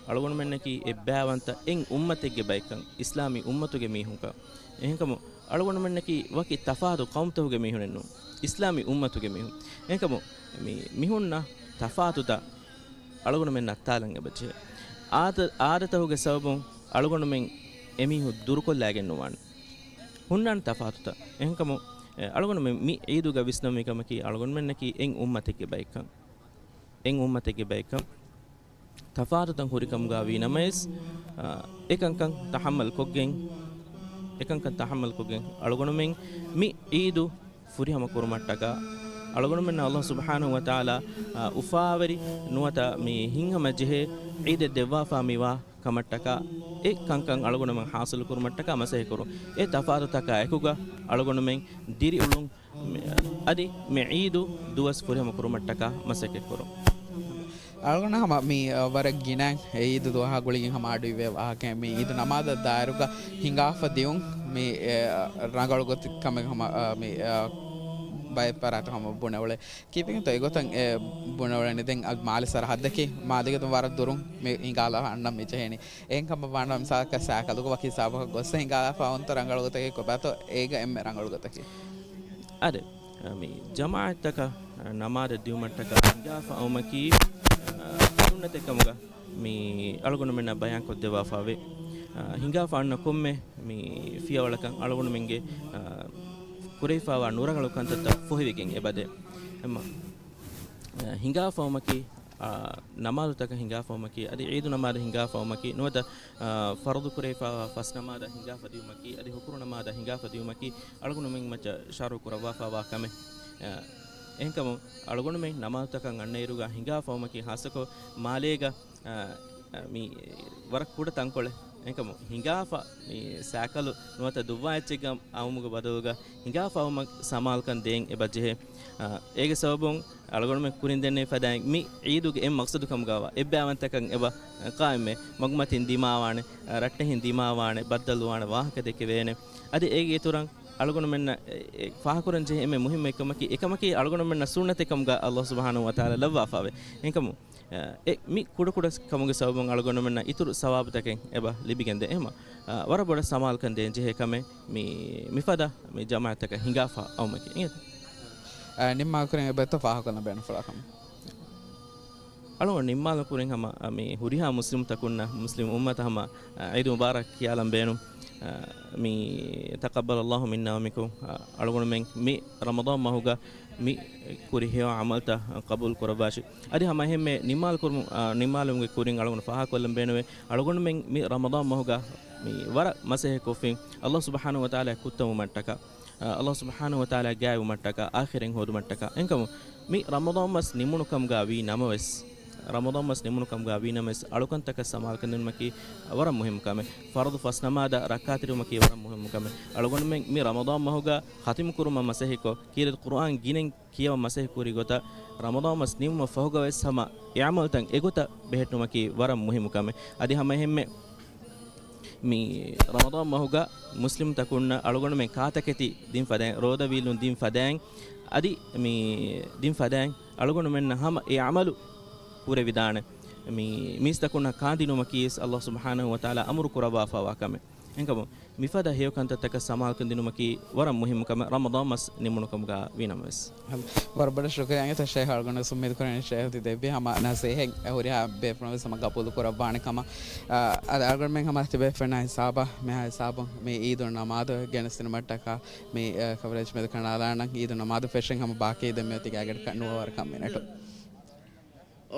އަޅުގަނޑުމެންނަކީ އެއްބައިވަންތަ އެއް އުއްމަތެއްގެ ބައެއްކަން، އިސްލާމީ އުއްމަތުގެ މީހުންކަން. އެހެންކަމުން އަޅުގަނޑުމެންނަކީ ވަކި ތަފާތު ޤައުމުތަކުގެ މީހުނެއް ނޫން، އިސްލާމީ އުއްމަތުގެ މީހުން. އެހެންކަމުން މި މިހުންނަ ތަފާތުތައް އަޅުގަނޑުމެން ނައްތާލަން އެބަޖެހޭ. އާދަ-، އާދަތަކުގެ ސަބަބުން އަޅުގަނޑުމެން އެމީހުން ދުރުކޮށްލާގެން ނުވާނެ. ހުންނާނެ ތަފާތުތައް. އެހެންކަމުން، އެ، އަޅުގަނޑުމެން މި ޢީދުގަ ވިސްނަންވީ ކަމަކީ، އަޅުގަނޑުމެންނަކީ އެއް އުއްމަތެއްގެ ބައެއްކަން. އެއް އުއްމަތެއްގެ ބައެއްކަން. ތަފާތުތައް ހުރިކަމުގަ ވީ ނަމަވެސް، އާ، އެކަންކަން ތަޙައްމަލް ކޮށްގެން، އެކަންކަން ތަޙައްމަލް ކޮށްގެން އަޅުގަނޑުމެން މި ޢީދު ފުރިހަމަ ކުރުމަށްޓަކާ، އަޅުގަނޑުމެންނަށް ﷲ ސުބްޙާނަހޫ ވަތަޢާލާ، އާ، އުފާވެރި ނުވަތަ މި ހިތްހަމަ ޖެހޭ ޢީދެއް ދެއްވާފާ މިވާ ކަމަށްޓަކާ، އެ ކަންކަން އަޅުގަނޑުމެން ޙާޞިލު ކުރުމަށްޓަކާ މަސައްކަތް ކުރުން. އެ ތަފާތުތަކާ އެކުގަ އަޅުގަނޑުމެން ދިރިއުޅުން، މި، އަދި މި ޢީދު ދުވަސް ފުރިހަމަ ކުރުމަށްޓަކާ މަސައްކަތް ކުރުން. އަޅުގަނޑަށް ހަމަ މި، އަ، ވަރަށް ގިނައިން އެ ޢީދު ދުވަހާ ގުޅިގެން ހަމަ އަޑުއިވޭ ވާހަކައެއް، މި ޢީދު ނަމާދަށް ދާއިރުގަ ހިނގާފަ ދިޔުން މި، އެ، ރަނގަޅު ގޮތެއް ކަމެއް ހަމަ، އަ، މި، އަ، ބައެއް ފަރާތުން ހަމަ ބުނެ އުޅޭ. ކީއްވެގެންތޯ އެގޮތަށް އެ ބުނެ އުޅެނީ؟ ދެން އަ، މާލެ ސަރަހައްދަކީ މާލޭގެ ވަރަށް ދުރުން މި ހިނގާލާ އަންނަން މި ޖެހޭނީ. އެހެން ކަމަށް ވާނަމަ މިސާލަކަށް ސައިކަލުގަ ވަކި ހިސާބަކަށް ގޮއްސަ ހިނގާލާފަ އޮންތޯ ރަނގަޅު ގޮތަކީ ކޮބާތޯ އޭގަ އެންމެ ރަނގަޅު ގޮތަކީ؟ އާދެ، މި ޖަމާޢަތްތަކަށް ނަމާދަށް ދިއުމަށްޓަކާ ހިނގާފަ އައުމަކީ، އާ، ސުންނަތެއް ކަމުގަ މި އަޅުގަނޑުމެންނަށް ބަޔާންކޮށްދެއްވާފައިވޭ. އާ، ހިނގާފަ އަންނަ ކޮންމެ މި ފިޔަވަޅަކަށް އަޅުގަނޑުމެންގެ، އާ، ކުރެވިފައިވާ ނުރަނގަޅު ކަންތައްތައް ފޮހެވިގެން އެބަދޭ. އެމަ، އާ، ހިނގާފައުމަކީ، އާ، ނަމާދުތަކަށް ހިނގާފައުމަކީ، އަދި ޢީދު ނަމާދަށް ހިނގާފައުމަކީ، ނުވަތަ، އާ، ފަރުޟު ކުރެވިފައިވާ ފަސް ނަމާދަށް ހިނގާފަ ދިއުމަކީ، އަދި ހުކުރު ނަމާދަށް ހިނގާފަ ދިއުމަކީ، އަޅުގަނޑުމެން މައްޗަށް ޝަރުޢު ކުރައްވާފައިވާ ކަމެއް. އާ، އެހެންކަމުން އަޅުގަނޑުމެން ނަމާދުތަކަށް އަންނައިރުގަ ހިނގާފައުމަކީ ޚާއްޞަކޮށް މާލޭގަ އާ، މި ވަރަށް ކުޑަ ތަންކޮޅެއް. އެކަމު ހިނގާފަ މި ސައިކަލު ނުވަތަ ދުއްވާ އެއްޗެއްގަ އައުމުގެ ބަދަލުގަ ހިނގާފަ އައުމަށް ސަމާލުކަން ދޭން އެބަޖެހޭ. އާ، އޭގެ ސަބަބުން އަޅުގަނޑުމެން ކުރިން ދެންނެވި ފަދައިން މި ޢީދުގެ އެއް މަޤްޞަދު ކަމުގައިވާ އެއްބައިވަންތަކަން އެބަ ޤާއިމްވޭ. މަގުމަތިން ދިމާވާނެ، އާ، ރައްޓެހިން ދިމާވާނެ، ބައްދަލުވާނެ، ވާހަކަ ދެކެވޭނެ. އަދި އޭގެ އިތުރަށް އަޅުގަނޑުމެންނަށް އެ، އެ، ފާހަގަކުރަން ޖެހޭ އެންމެ މުހިއްމު އެއްކަމަކީ، އެކަމަކީ އަޅުގަނޑުމެންނަށް ސުންނަތެއް ކަމުގަ ﷲ ސުބްޙާނަހޫ ވަތަޢާލާ ލައްވާފައިވޭ. އެކަމު އެ، މި ކުޑަކުޑަ ކަމުގެ ސަބަބުން އަޅުގަނޑުމެންނަށް އިތުރު ސަވާބުތަކެއް އެބަ ލިބިގެންދޭ. އެހެމަ، އަ، ވަރަށް ބޮޑަށް ސަމާލުކަން ދޭން ޖެހޭ ކަމެއް މި، މިފަދަ މި ޖަމާޢަތްތަކަށް ހިނގާފަ އައުމަކީ. އިނގޭތަ؟ އަ، ނިންމާލުކުރިން އެބައޮތްތޯ ފާހަގަކޮށްލަން ބޭނުންފުޅާ ކަމެއް؟ އަޅުގަނޑު ނިންމާލުކުރިން ހަމަ، އަ، މި ހުރިހާ މުސްލިމުތަކުންނަށް، މުސްލިމް އުއްމަތަށް ހަމަ، އަ، ޢީދު މުބާރަކް ކިޔާލަން ބޭނުން. އަ، މި تقبل الله منا ومنكم، އަ، އަޅުގަނޑުމެން މި ރަމަޟާން މަހުގަ މި ކުރި ހެޔޮ ޢަމަލްތައް ޤަބޫލު ކުރައްވާށި. އަދި ހަމަ އެހެންމެ ނިންމާލު ކުރުމު-، އާ، ނިންމާލުމުގެ ކުރިން އަޅުގަނޑު ފާހަގަކޮށްލަން ބޭނުވޭ، އަޅުގަނޑުމެން މި ރަމަޟާން މަހުގަ މި ވަރަށް މަސައްކަތް ކޮށްފިން، ﷲ ސުބްޙާނަހޫ ވަތަޢާލާ ކުއްތަވުމަށްޓަކާ، އާ، ﷲ ސުބްޙާނަހޫ ވަތަޢާލާ ގާތްވުމަށްޓަކާ، އާޚިރަތް ހޯދުމަށްޓަކާ. އެހެންކަމުން މި ރަމަޟާން މަސް ނިމުނު ކަމުގަ ވީ ނަމަވެސް، ރަމަޟާން މަސް ނިމުނު ކަމުގަ ވީ ނަމަވެސް، އަޅުކަންތަކަށް ސަމާލުކަން ދިނުމަކީ ވަރަށް މުހިއްމު ކަމެއް. ފަރުޟު ފަސް ނަމާދަށް ރައްކާތެރިވުމަކީ ވަރަށް މުހިއްމު ކަމެއް. އަޅުގަނޑުމެން މި ރަމަޟާން މަހުގަ ޚަތިމު ކުރުމަށް މަސައްކަތްކޮށް، ކީރިތި ޤުރުއާން ގިނައިން ކިޔަވަން މަސައްކަތް ކުރި ގޮތަށް، ރަމަޟާން މަސް ނިމުމަށް ފަހުގަ ވެސް ހަމަ އެ ޢަމަލުތައް އެގޮތަށް ބެހެއްޓުމަކީ ވަރަށް މުހިއްމު ކަމެއް. އަދި ހަމަ އެހެންމެ މި ރަމަޟާން މަހުގަ މުސްލިމްތަކުންނަށް އަޅުގަނޑުމެން ކާތަކެތި ދިން ފަދައިން، ރޯދަ ވީއްލުން ދިން ފަދައިން، އަދި މި ދިން ފަދައިން އަޅުގަނޑުމެންނަށް ހަމަ އެ ޢަމަލު ކުރެވިދާނެ. މި މީސްތަކުންނަށް ކާންދިނުމަކީ ވެސް ﷲ ސުބްޙާނަހޫ ވަތަޢާލާ އަމުރު ކުރައްވާފައިވާ ކަމެއް. އެހެންކަމުން، މިފަދަ ހެޔޮ ކަންތައްތަކަށް ސަމާލުކަން ދިނުމަކީ ވަރަށް މުހިއްމު ކަމެއް، ރަމަޟާން މަސް ނިމުނު ކަމުގަ ވީ ނަމަވެސް. ވަރަށް ބޮޑަށް ޝުކުރިއްޔާ އިނގޭތޯ ޝޭޚް، އަޅުގަނޑު ވެސް އުއްމީދު ކުރަނީ ޝޭޚް ތި ދެއްވި ހަމަ ނަސޭހަތް ހުރިހާ ބޭފުޅުން ވެސް ހަމަ ގަބޫލު ކުރައްވާނެ ކަމަށް. އަ، އަ، އަޅުގަނޑުމެން ހަމަ ތިބޭފުޅުންނާ ހިސާބަށް މިހާ ހިސާބުން މި ޢީދު ނަމާދު ގެނެސްދިނުމަށްޓަކާ މި، އަ، ކަވަރޭޖް މެދު ކަނޑައަޅާނަން. ޢީދު ނަމާދު ފެށިން ހަމަ ބާކީ ދެންމެ ތި ގާތްގަނޑަކަށް ނުވަވަރަކަށް މިނެޓު.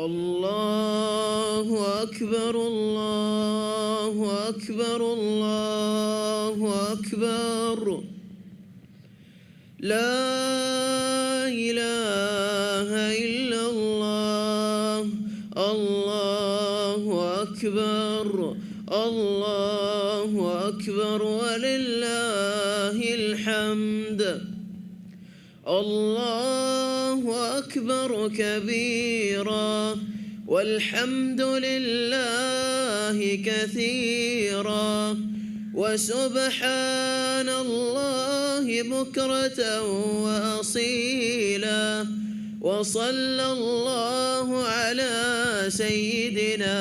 الله أكبر، الله أكبر، الله أكبر. لا إله إلا الله. الله أكبر، الله أكبر، ولله الحمد. الله أكبر كبيرا، والحمد لله كثيرا، وسبحان الله بكرة وأصيلا. وصلى الله على سيدنا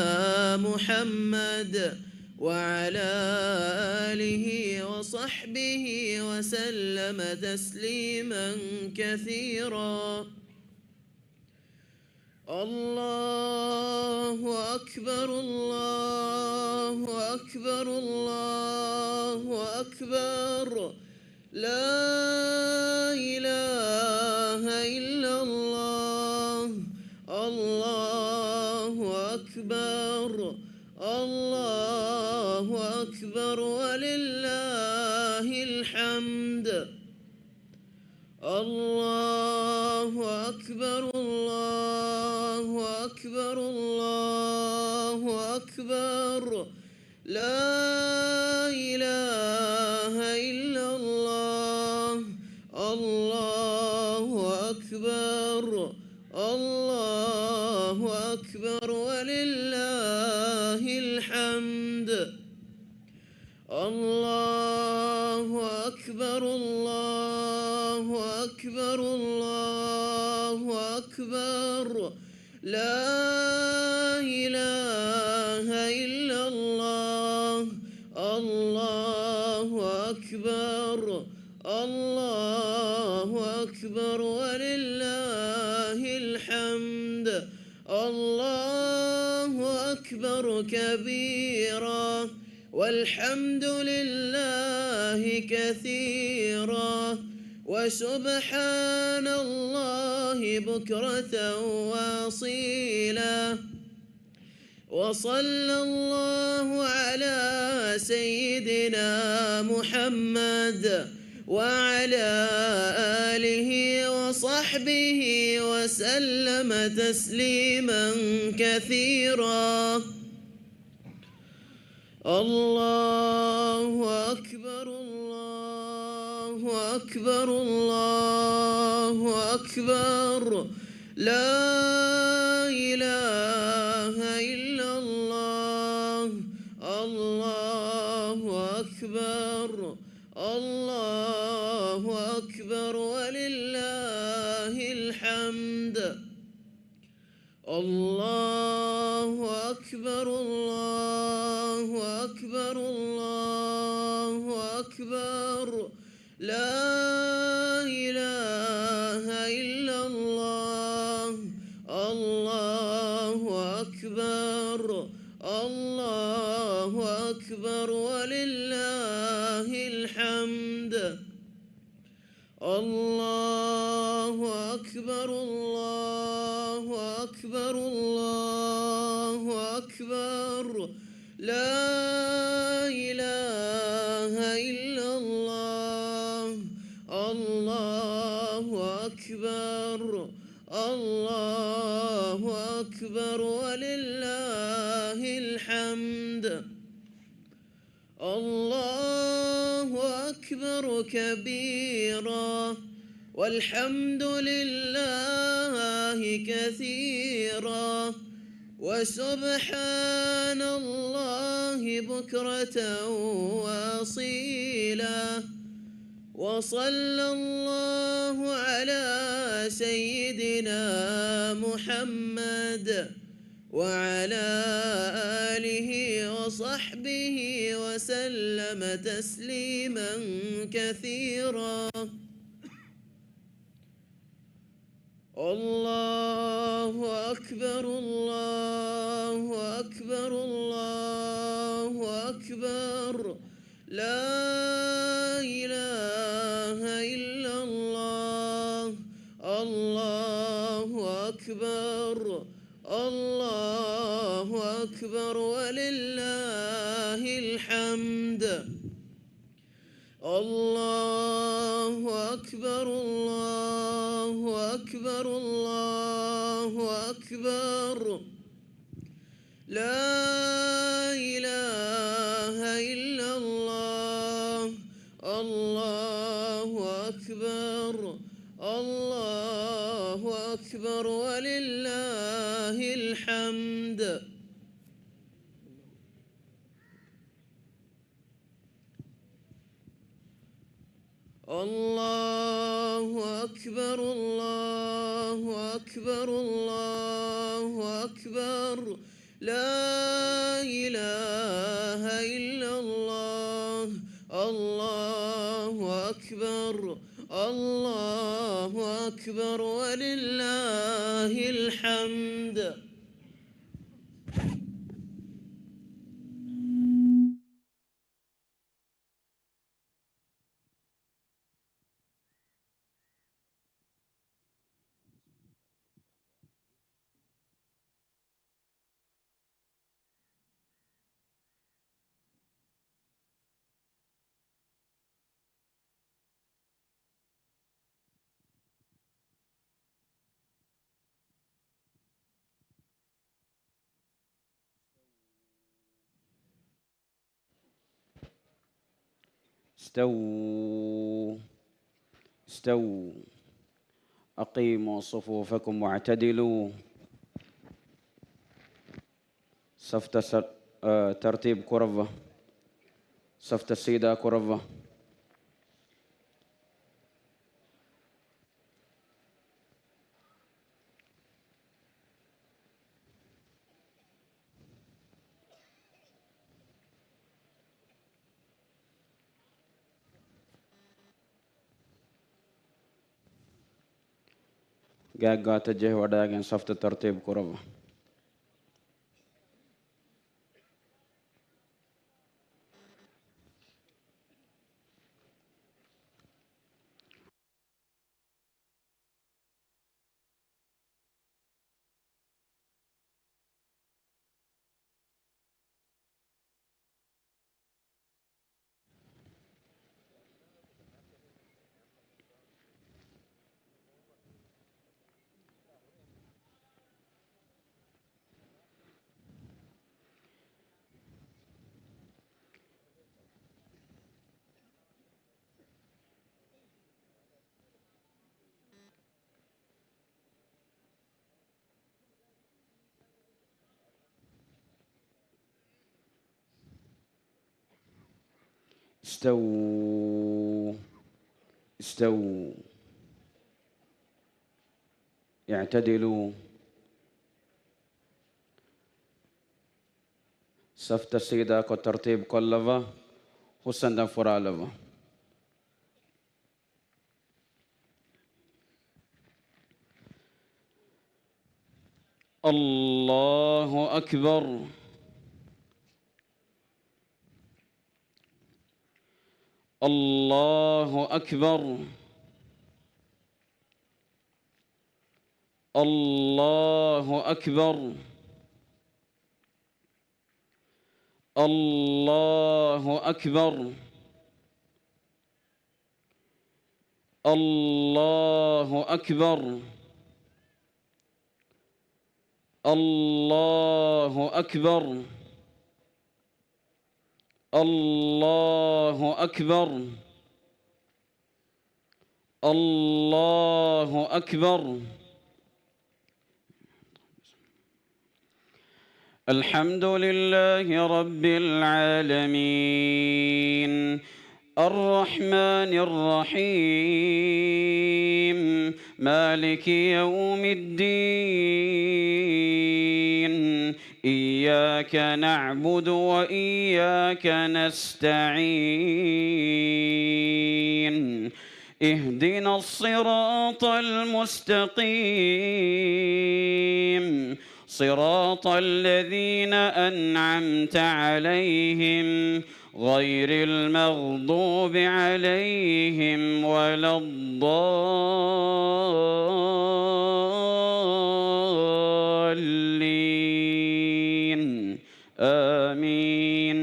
محمد وعلى آله وصحبه وسلم تسليما كثيرا. الله أكبر، الله أكبر، الله أكبر. لا إله إلا الله. الله أكبر، الله أكبر، ولله الحمد. الله أكبر، الله أكبر، الله أكبر. لا إله إلا الله. الله أكبر، الله أكبر، ولله الحمد. الله أكبر، الله أكبر، الله أكبر. لا إله إلا الله. الله أكبر، الله أكبر، ولله الحمد. الله أكبر كبيرا، والحمد لله كثيرا، وسبحان الله بكرة وأصيلا. وصلى الله على سيدنا محمد وعلى آله وصحبه وسلم تسليما كثيرا. الله أكبر، الله أكبر، الله أكبر. لا إله إلا الله. الله أكبر، الله أكبر، ولله الحمد. الله أكبر، الله أكبر، الله أكبر. لا إله إلا الله. الله أكبر، الله أكبر، ولله الحمد. الله أكبر، الله أكبر، الله أكبر. لا إله إلا الله. الله أكبر، الله أكبر، ولله الحمد. الله أكبر كبيرا، والحمد لله كثيرا، وسبحان الله بكرة وأصيلا. وصلى الله على سيدنا محمد وعلى آله وصحبه وسلم تسليما كثيرا. الله أكبر، الله أكبر، الله أكبر. لا إله إلا الله. الله أكبر، الله أكبر، ولله الحمد. الله أكبر، الله أكبر، الله أكبر. لا إله إلا الله. الله أكبر، الله أكبر، ولله الحمد. الله أكبر، الله أكبر، الله أكبر. لا إله إلا الله. الله أكبر، الله أكبر، ولله الحمد. استووا، استووا. أقيموا صفوفكم واعتدلوا. ސަފްތައް ސަ-، އަ، ތަރްތީބު ކުރައްވާ. ސަފްތައް ސީދާ ކުރައްވާ. ގާތްގާތަށް ޖެހިވަޑައިގެން ސަފްތައް ތަރްތީބު ކުރައްވާ. استووا، استووا، اعتدلوا. ސަފްތައް ސީދާކޮށް ތަރްތީބު ކޮށްލައްވާ، ހުސްއަންދަން ފުރާލައްވާ. الله أكبر. الله أكبر. الله أكبر. الله أكبر. الله أكبر. الله أكبر. الله أكبر. الله أكبر. الحمد لله رب العالمين. الرحمن الرحيم. مالك يوم الدين. إياك نعبد وإياك نستعين. اهدنا الصراط المستقيم. صراط الذين أنعمت عليهم غير المغضوب عليهم ولا الضالين. آمين.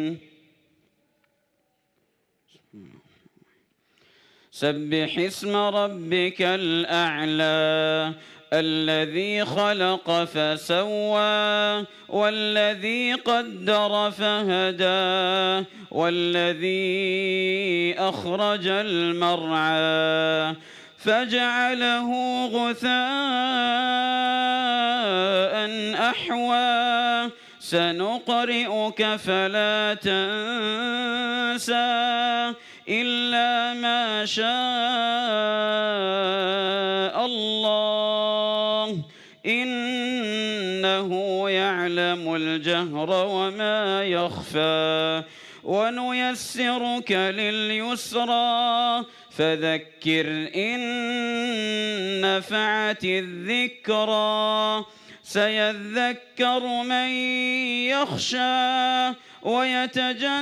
سبح اسم ربك الأعلى. الذي خلق فسوى والذي قدر فهدى والذي أخرج المرعى فجعله غثاء أحوى. سنقرئك فلا تنسى. إلا ما شاء الله، إنه يعلم الجهر وما يخفى، ونيسرك لليسرى، فذكر إن نفعت الذكرى، سيذكر من يخشى، ويتجنبها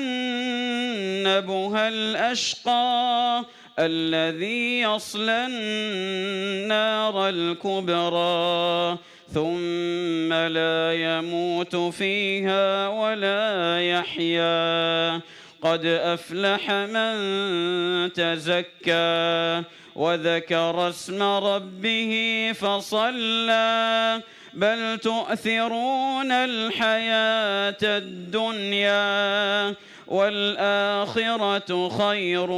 الأشقى، الذي يصلى النار الكبرى، ثم لا يموت فيها ولا يحيا، قد أفلح من تزكى، وذكر اسم ربه فصلى، بل تؤثرون الحياة الدنيا، والآخرة خير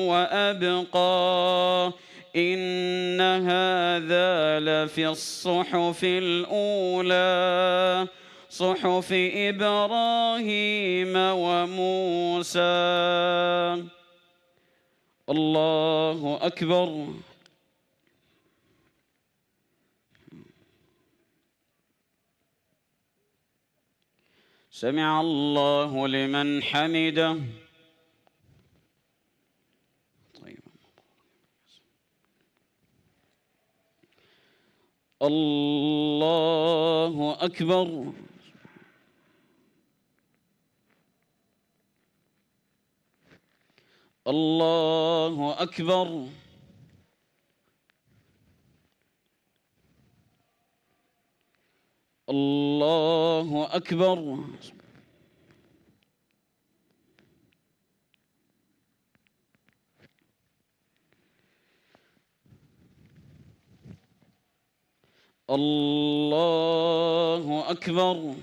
وأبقى، إن هذا لفي الصحف الأولى، صحف إبراهيم وموسى. الله أكبر. سمع الله لمن حمده. الله أكبر. الله أكبر. الله أكبر. الله أكبر.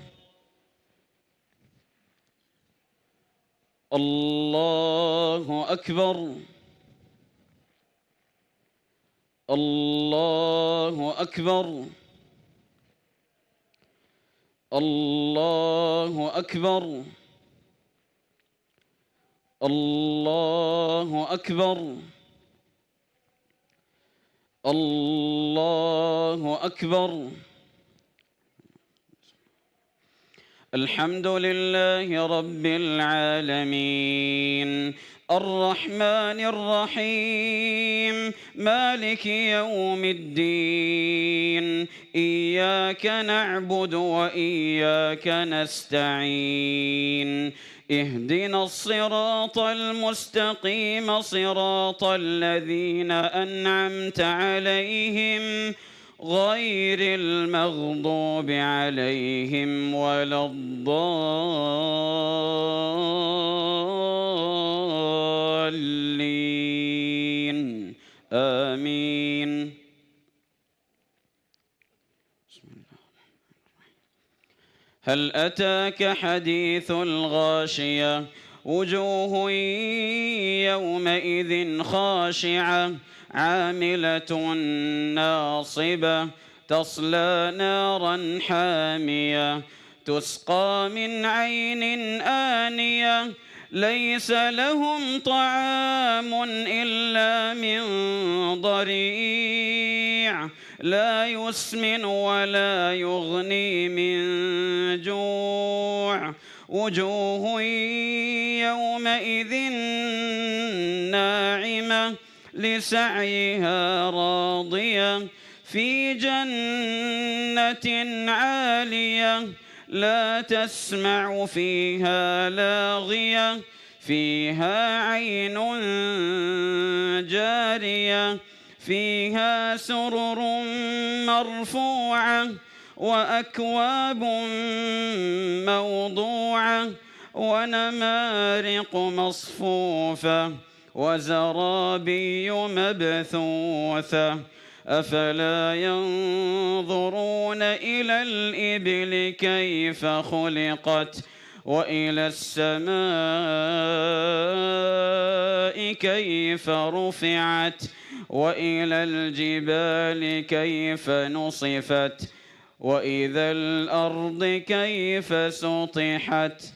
الله أكبر. الله أكبر. الله أكبر. الله أكبر. الله أكبر. الحمد لله رب العالمين، الرحمن الرحيم، مالك يوم الدين، إياك نعبد وإياك نستعين، اهدنا الصراط المستقيم، صراط الذين أنعمت عليهم، غير المغضوب عليهم ولا الضالين. آمين. بسم الله الرحمن الرحيم. هل أتاك حديث الغاشية، وجوه يومئذ خاشعة، عاملة ناصبة، تصلى نارا حامية، تسقى من عين آنية، ليس لهم طعام إلا من ضريع، لا يسمن ولا يغني من جوع، وجوه يومئذ ناعمة، لسعيها راضية، في جنة عالية، لا تسمع فيها لاغية، فيها عين جارية، فيها سرر مرفوعة، وأكواب موضوعة، ونمارق مصفوفة، وزرابي مبثوثة. أفلا ينظرون إلى الإبل كيف خلقت، وإلى السماء كيف رفعت، وإلى الجبال كيف نصبت، وإلى الأرض كيف سطحت،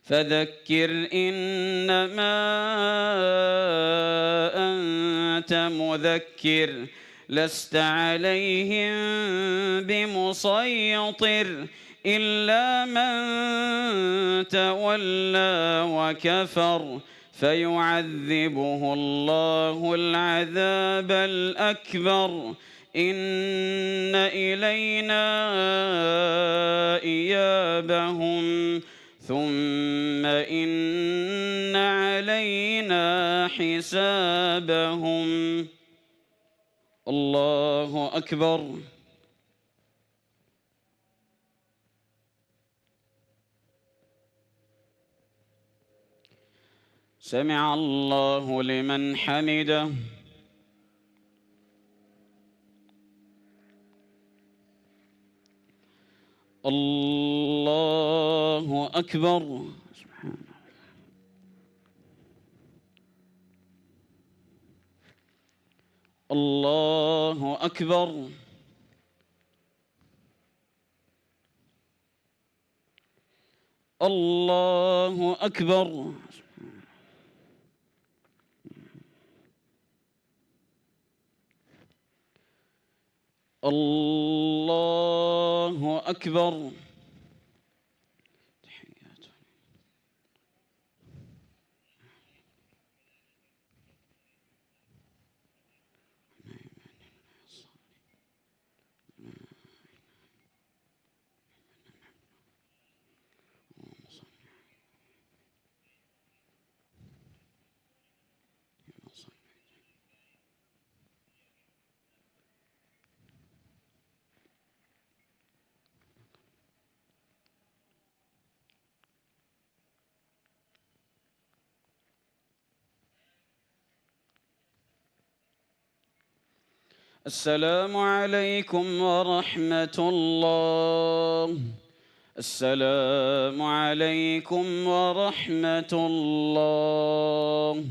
فذكر إنما أنت مذكر، لست عليهم بمسيطر، إلا من تولى وكفر، فيعذبه الله العذاب الأكبر، إن إلينا إيابهم، ثم إن علينا حسابهم. الله أكبر. سمع الله لمن حمده. الله أكبر. الله أكبر. الله أكبر. الله أكبر. السلام عليكم ورحمة الله. السلام عليكم ورحمة الله.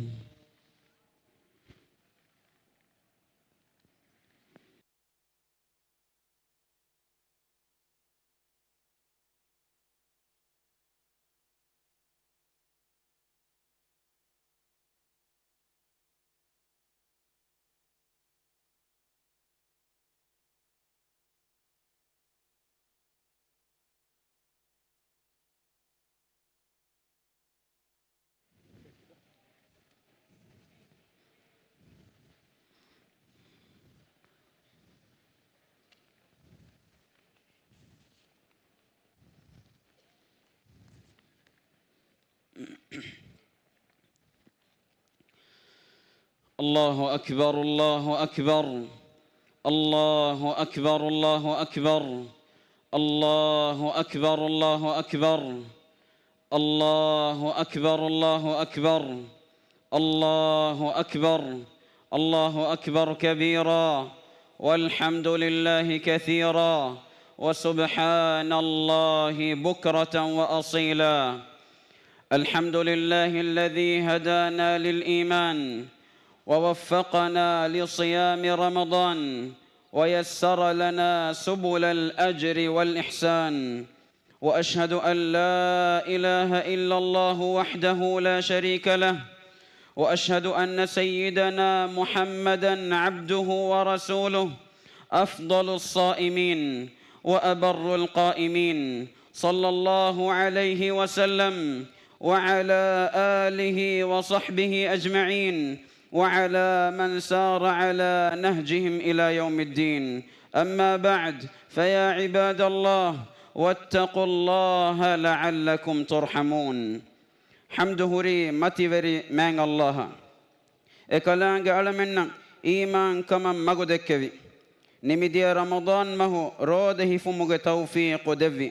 الله أكبر، الله أكبر. الله أكبر، الله أكبر. الله أكبر، الله أكبر. الله أكبر، الله أكبر. الله أكبر، الله أكبر كبيرا، والحمد لله كثيرا، وسبحان الله بكرة وأصيلا. الحمد لله الذي هدانا للإيمان ووفقنا لصيام رمضان ويسر لنا سبل الأجر والإحسان. وأشهد أن لا إله إلا الله وحده لا شريك له، وأشهد أن سيدنا محمدا عبده ورسوله، أفضل الصائمين وأبر القائمين، صلى الله عليه وسلم وعلى آله وصحبه أجمعين، وعلى من سار على نهجهم إلى يوم الدين. أما بعد، فيا عباد الله، واتقوا الله لعلكم ترحمون. ޙަމްދު ހުރީ މަތިވެރި މާތް ﷲ އަށް. އެކަލާނގެ އަޅަމެންނަށް އީމާންކަމަށް މަގު ދެއްކެވި، ނިމިދިޔަ ރަމަޟާން މަހު ރޯދަ ހިފުމުގެ ތައުފީޤު ދެއްވި،